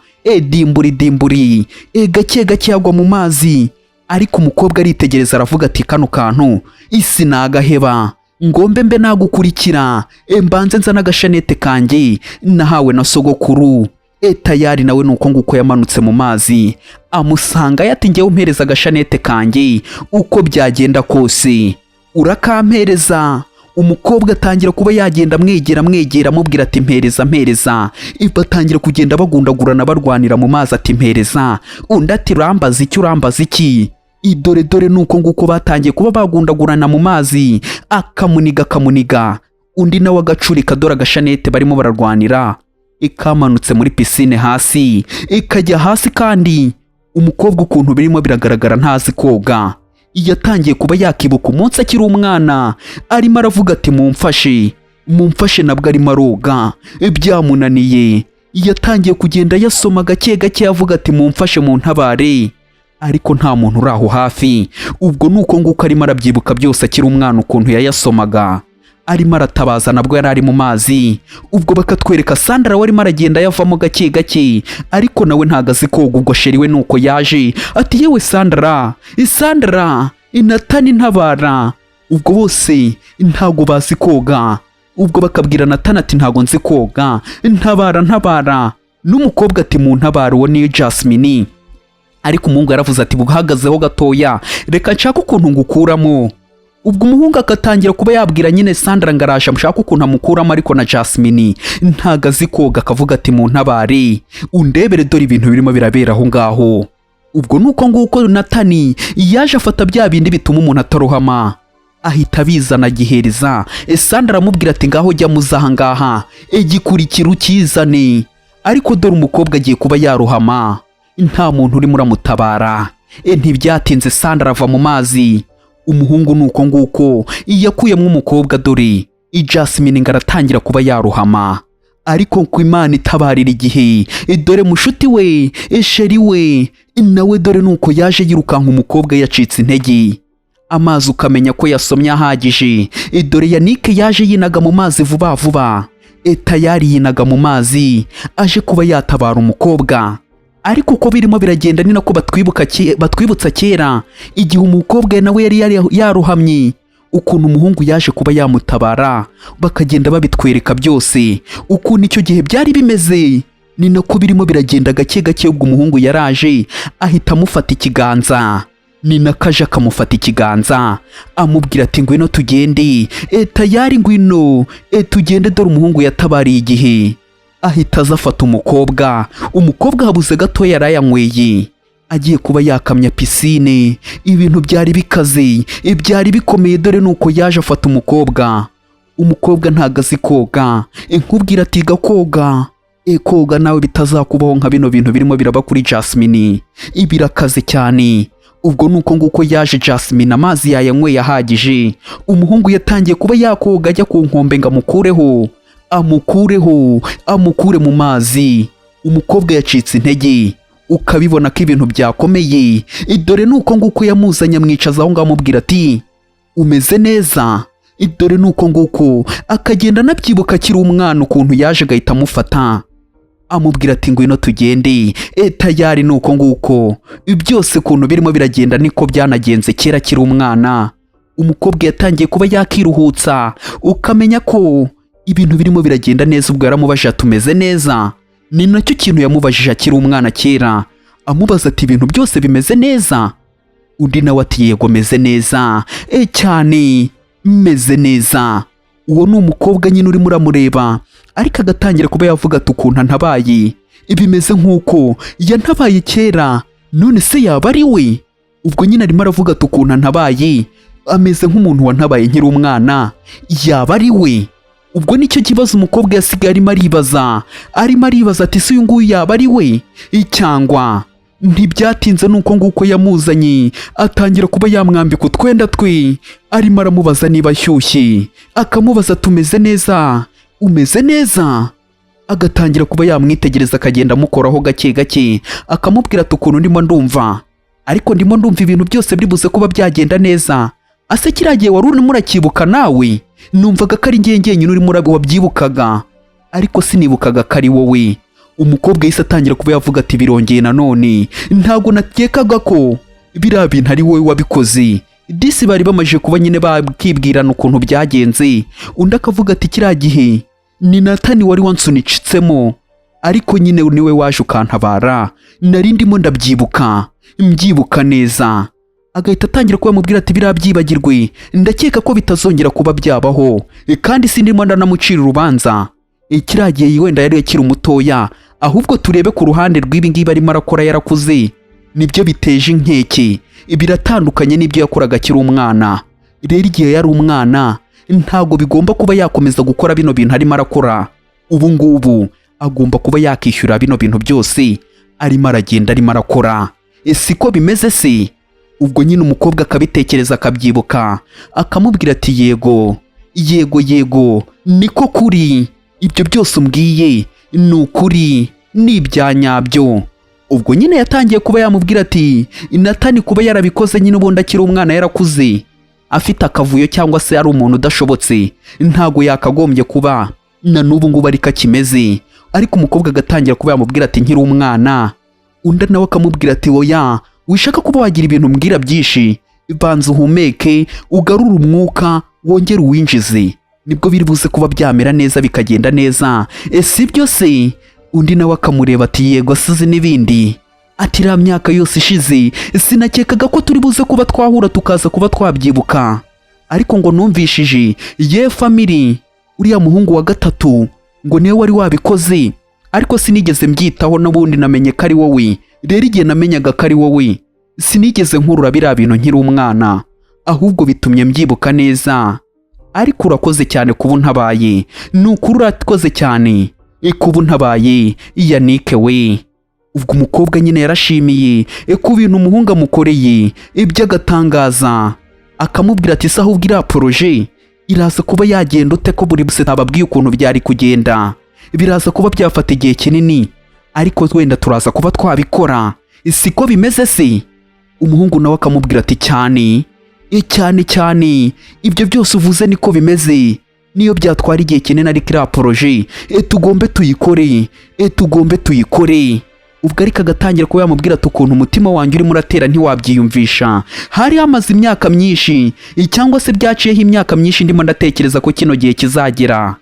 dimburi dimburi, gake gake agwa mu mazi. Ariko umukobwa aritegereza, aravuga ati: "Kano kantu isi nagaheba, ngombe mbe nagukurikira, mbanze nza n'agashanete kanjye nahawe na sogokuru." Tayari nawe nuko nguko yamanutse mu mazi, amusanga ati: "Ngewe umpereza agashanete kanjye, uko byagenda kose urakampereza." Umukobwa atangira kuba yagenda amwegera, amwegera, amubwira ati: "Mpereza, mpereza." Batangira kugenda bagundagurana, barwanira mu mazi, ati: "Mpereza." Undi ati: "Urambaza iki? Urambaza iki?" Idore dore nuko nguko batangiye kuba bagundagurana mu mazi, akamuniga, akamuniga, undi nawe agacurika. Dore agashanete barimo bararwanira ikamanutse muri pisine hasi, ikajya hasi. Kandi umukobwa ukuntu birimo biragaragara ntazi koga. Yatangiye kuba yakibuka umunsi akiri umwana, arimo aravuga ati: "Mumfashe, mumfashe." Nabwo arimo aroga byamunaniye, yatangiye kugenda yasoma gake gake, avuga ati: "Mumfashe, muntabare," ariko nta muntu uri aho hafi. Ubwo ni uko nguko arimo arabyibuka byose akiri umwana, ukuntu yayasomaga arimo aratabaza, nabwo yari ari mu mazi. Ubwo bakatwereka Sandra we arimo aragenda yavamo gake gake, ariko nawe ntago azi koga. Ubwo chéri we nuko yaje ati: "Yewe Sandra, Sandra, Natani, ntabara." Ubwo bose ntago bazi koga. Ubwo bakabwira Natani ati: "Ntago nzi koga, ntabara, ntabara." N'umukobwa ati: "Muntabara." Uwo ni Jasmine. Ariko umuhungu yaravuze ati: "Buhagazeho gatoya, reka nshake ukuntu ngukuramo." Ubwo umuhungu agatangira kuba yabwira nyine Sandra ngo araje amushaka ukuntu amukuramo, ariko na Jasmine ntago azi koga, akavuga ati: "Muntabare, undebere dore ibintu birimo birabera aho ngaho." Ubwo nuko nguko Natani yaje afata bya bindi bituma umuntu atarohama, ahita abizana, agihereza Sandra, aramubwira ati: "Ngaho jya muza aha ngaha, igikurikira ukizane." Ariko dore umukobwa agiye kuba yarohama, nta muntu urimo uramutabara. Ntibyatinze Sandra ava mu mazi. Umuhungu ni uko nguko yakuyemo umukobwa. Dore Jasmine ngo aratangira kuba yarohama, ariko ku Imana itabarira igihe, dore mushuti we, chéri we nawe dore nuko yaje yirukanka. Umukobwa yacitse intege, amazi ukamenya ko yasomye ahagije. Dore Yannick yaje yinaga mu mazi vuba vuba. Tayari yinaga mu mazi aje kuba yatabara umukobwa. Ariko uko birimo biragenda ni nako batwibutsa kera igihe umukobwa nawe yari yarohamye, ukuntu umuhungu yaje kuba yamutabara. Bakagenda babitwereka byose ukuntu icyo gihe byari bimeze, ni nako birimo biragenda gake gake. Ubwo umuhungu yaraje ahita amufata ikiganza, ni nako aje akamufata ikiganza, amubwira ati: "Ngwino tugende." Tayari ngwino tugende. Dore umuhungu yatabariye igihe, ahita aza afata umukobwa. Umukobwa habuze gato yari ayanyweye, agiye kuba yakamya pisine. Ibintu byari bikaze, byari bikomeye. Dore nuko yaje afata umukobwa. Umukobwa ntago azi koga. Nkubwira ati: "Ga koga, koga nawe bitazakubaho nka bino bintu birimo biraba kuri Jasmine, ibirakaze cyane." Ubwo nuko nguko yaje Jasmine, amazi yayanyweye ahagije. Umuhungu yatangiye kuba yakoga ajya ku nkombe ngo amukureho, amukureho, amukure mu mazi. Umukobwa yacitse intege, ukabibona ko ibintu byakomeye. Dore nuko nguko yamuzanye, amwicaza aho ngaho, amubwira ati: "Umeze neza?" Dore nuko nguko akagenda anabyibuka akiri umwana, ukuntu yaje agahita amufata, amubwira ati: "Ngwino tugende." Tayari nuko nguko byose ukuntu birimo biragenda niko byanagenze kera akiri umwana. Umukobwa yatangiye kuba yakiruhutsa, ukamenya ko ibintu birimo biragenda neza. Ubwo yaramubajije ati: "Umeze neza?" Ni nacyo kintu yamubajije akiri umwana kera. Amubaza ati: "Ibintu byose bimeze neza?" Undi nawe ati: "Yego, meze neza cyane, meze neza." Uwo ni umukobwa nyine urimo uramureba, ariko agatangira kuba yavuga ati: "Ukuntu antabaye bimeze nk'uko yantabaye kera, none se yaba ari we?" Ubwo nyine arimo aravuga ati: "Ukuntu antabaye ameze nk'umuntu wantabaye nkiri umwana, yaba ari we?" Ubwo nicyo kibazo umukobwa yasigaye arimo aribaza, arimo aribaza ati: "Se uyu nguyu yaba ari we cyangwa?" Ntibyatinze, nuko nguko yamuzanye, atangira kuba yamwambika utwenda twe, arimo aramubaza niba ashyushye, akamubaza: "Tumeze neza? Umeze neza?" Agatangira kuba yamwitegereza, akagenda amukoraho gake gake, akamubwira ati: "Ukuntu ndimo ndumva, ariko ndimo ndumva ibintu byose biri buze kuba byagenda neza. Ase kiriya gihe wari urimo urakibuka nawe? Numvaga ko ari njye njyenyine urimo wabyibukaga, ariko sinibukaga ko ari wowe." Umukobwa yahise atangira kuba yavuga ati: "Birongeye nanone, ntabwo nakekaga ko biriya bintu ari wowe wabikoze." Disi bari bamaze kuba nyine bakibwirana ukuntu byagenze. Undi akavuga ati: "Kiriya gihe ni Natani wari wansunicitsemo, ariko nyine niwe waje ukantabara. Nari ndimo ndabyibuka, mbyibuka neza." Agahita atangira kuba yamubwira ati: "Biriya byibagirwe, ndakeka ko bitazongera kuba byabaho, kandi sindimo ndanamucira urubanza. Kiriya gihe wenda yari akiri umutoya, ahubwo turebe ku ruhande rw'ibi ngibi arimo arakora yarakuze, nibyo biteje inkeke, biratandukanye n'ibyo yakoraga akiri umwana. Rero igihe yari umwana ntabwo bigomba kuba yakomeza gukora bino bintu arimo arakora ubu ngubu. Agomba kuba yakishyura bino bintu byose arimo aragenda arimo arakora. Siko bimeze se?" Ubwo nyine umukobwa akabitekereza, akabyibuka, akamubwira ati: "Yego, yego, yego, niko kuri, ibyo byose umbwiye ni ukuri, ni ibya nyabyo." Ubwo nyine yatangiye kuba yamubwira ati: "Natani kuba yarabikoze nyine ubundi akiri umwana, yarakuze afite akavuyo cyangwa se ari umuntu udashobotse, ntago yakagombye kuba na n'ubu ngubu ariko akimeze." Ariko umukobwa agatangira kuba yamubwira ati: "Nkiri umwana." Undi nawe akamubwira ati: "Oya, wishaka kuba wagira ibintu umbwira byinshi, banza uhumeke, ugarure umwuka, wongere uwinjize, nibwo biri buze kuba byamera neza, bikagenda neza. Ese ibyo se?" Undi nawe akamureba ati: "Yego, asize n'ibindi." Ati: "Iriya myaka yose ishize sinakekaga ko turi buze kuba twahura tukaza kuba twabyibuka, ariko ngo numvishije ye family, uriya muhungu wa gatatu ngo niwe wari wabikoze, ariko sinigeze mbyitaho. N'ubundi namenye ko ari wowe. Rero igihe namenyaga ko ari wowe sinigeze nkurura biriya bintu nkiri umwana, ahubwo bitumye mbyibuka neza. Ariko urakoze cyane kuba untabaye, ni ukuri urakoze cyane kuba untabaye, Yannick we." Ubwo umukobwa nyine yarashimiye ku bintu umuhungu amukoreye iby'agatangaza, akamubwira ati: "Se ahubwo iriya projet iraza kuba yagenda ute, ko buri buse ntababwiye ukuntu byari kugenda? Biraza kuba byafata igihe kinini, ariko wenda turaza kuba twabikora, siko bimeze se?" Umuhungu nawe akamubwira ati: "Cyane, cyane cyane, ibyo byose uvuze niko bimeze. Niyo byatwara igihe kinini, ariko iriya projet tugombe tuyikore, tugombe tuyikore." Ubwo ariko agatangira kuba yamubwira ati: "Ukuntu umutima wanjye urimo uratera ntiwabyiyumvisha. Hari hamaze imyaka myinshi, cyangwa se byaciyeho imyaka myinshi, ndimo ndatekereza ko kino gihe kizagera."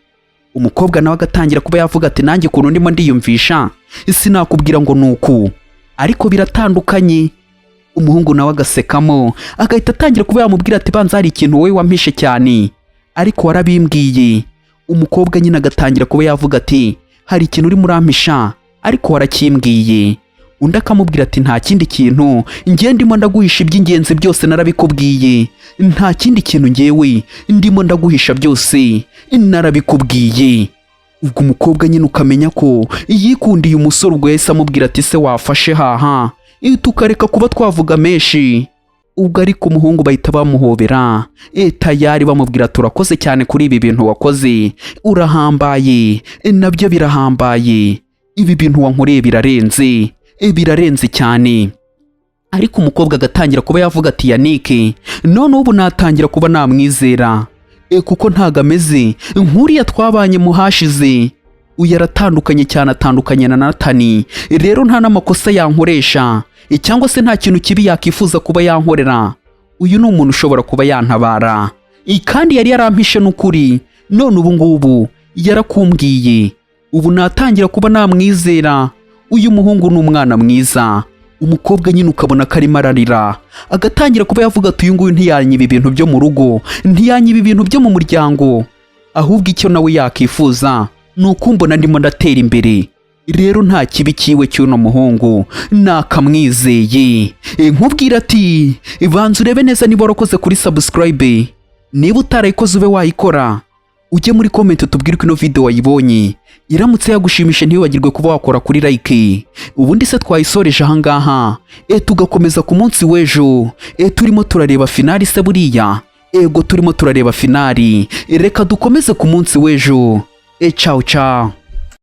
Umukobwa nawe agatangira kuba yavuga ati: "Nanjye ukuntu ndimo ndiyumvisha sinakubwira ngo ni uku, ariko biratandukanye." Umuhungu nawe agasekamo, agahita atangira kuba yamubwira ati: "Banza hari ikintu wowe wampishe cyane, ariko warabimbwiye." Umukobwa nyine agatangira kuba yavuga ati: "Hari ikintu urimo urampisha, ariko warakimbwiye." Undi akamubwira ati: "Nta kindi kintu ngiye ndimo ndaguhisha, iby'ingenzi byose narabikubwiye. Nta kindi kintu ngewe ndimo ndaguhisha, byose narabikubwiye." Ubwo umukobwa nyine ukamenya ko yikundiye umusore. Ubwo yahise amubwira ati: "Se wafashe haha tukareka kuba twavuga menshi?" Ubwo ariko umuhungu bahita bamuhobera, tayari bamubwira: "Turakoze cyane kuri ibi bintu wakoze, urahambaye, nabyo birahambaye, ibi bintu wankoreye birarenze, birarenze cyane." Ariko umukobwa agatangira kuba yavuga ati: "Yannick none ubu natangira kuba namwizera, kuko ntago ameze nk'uriya twabanye mu hashize. Uyu aratandukanye cyane, atandukanye na Natani. Rero nta n'amakosa yankoresha, cyangwa se nta kintu kibi yakifuza kuba yankorera. Uyu ni umuntu ushobora kuba yantabara, kandi yari yarampishe n'ukuri, none ubu ngubu yarakumbwiye, ubu natangira kuba namwizera. Uyu muhungu ni umwana mwiza." Umukobwa nyine ukabona ko arimo ararira, agatangira kuba yavuga ati: "Uyu nguyu ntiyanyiba ibintu byo mu rugo, ntiyanyiba ibintu byo mu muryango, ahubwo icyo nawe yakifuza ni ukumbona ndimo ndatera imbere." Rero nta kibi kiwe cy'uno muhungu, nakamwizeye. Nkubwira ati banza urebe neza niba warakoze kuri subscribe. Niba utarayikoze, ube wayikora, ujye muri comment utubwire uko ino video wayibonye. Iramutse yagushimishe, ntiwibagirwe kuba wakora kuri like. Ubundi se twayisoreje ahangaha, tugakomeza ku munsi w'ejo, turimo turareba finale. Se buriya ego, turimo turareba finale. Reka dukomeze ku munsi w'ejo. Ciao ciao.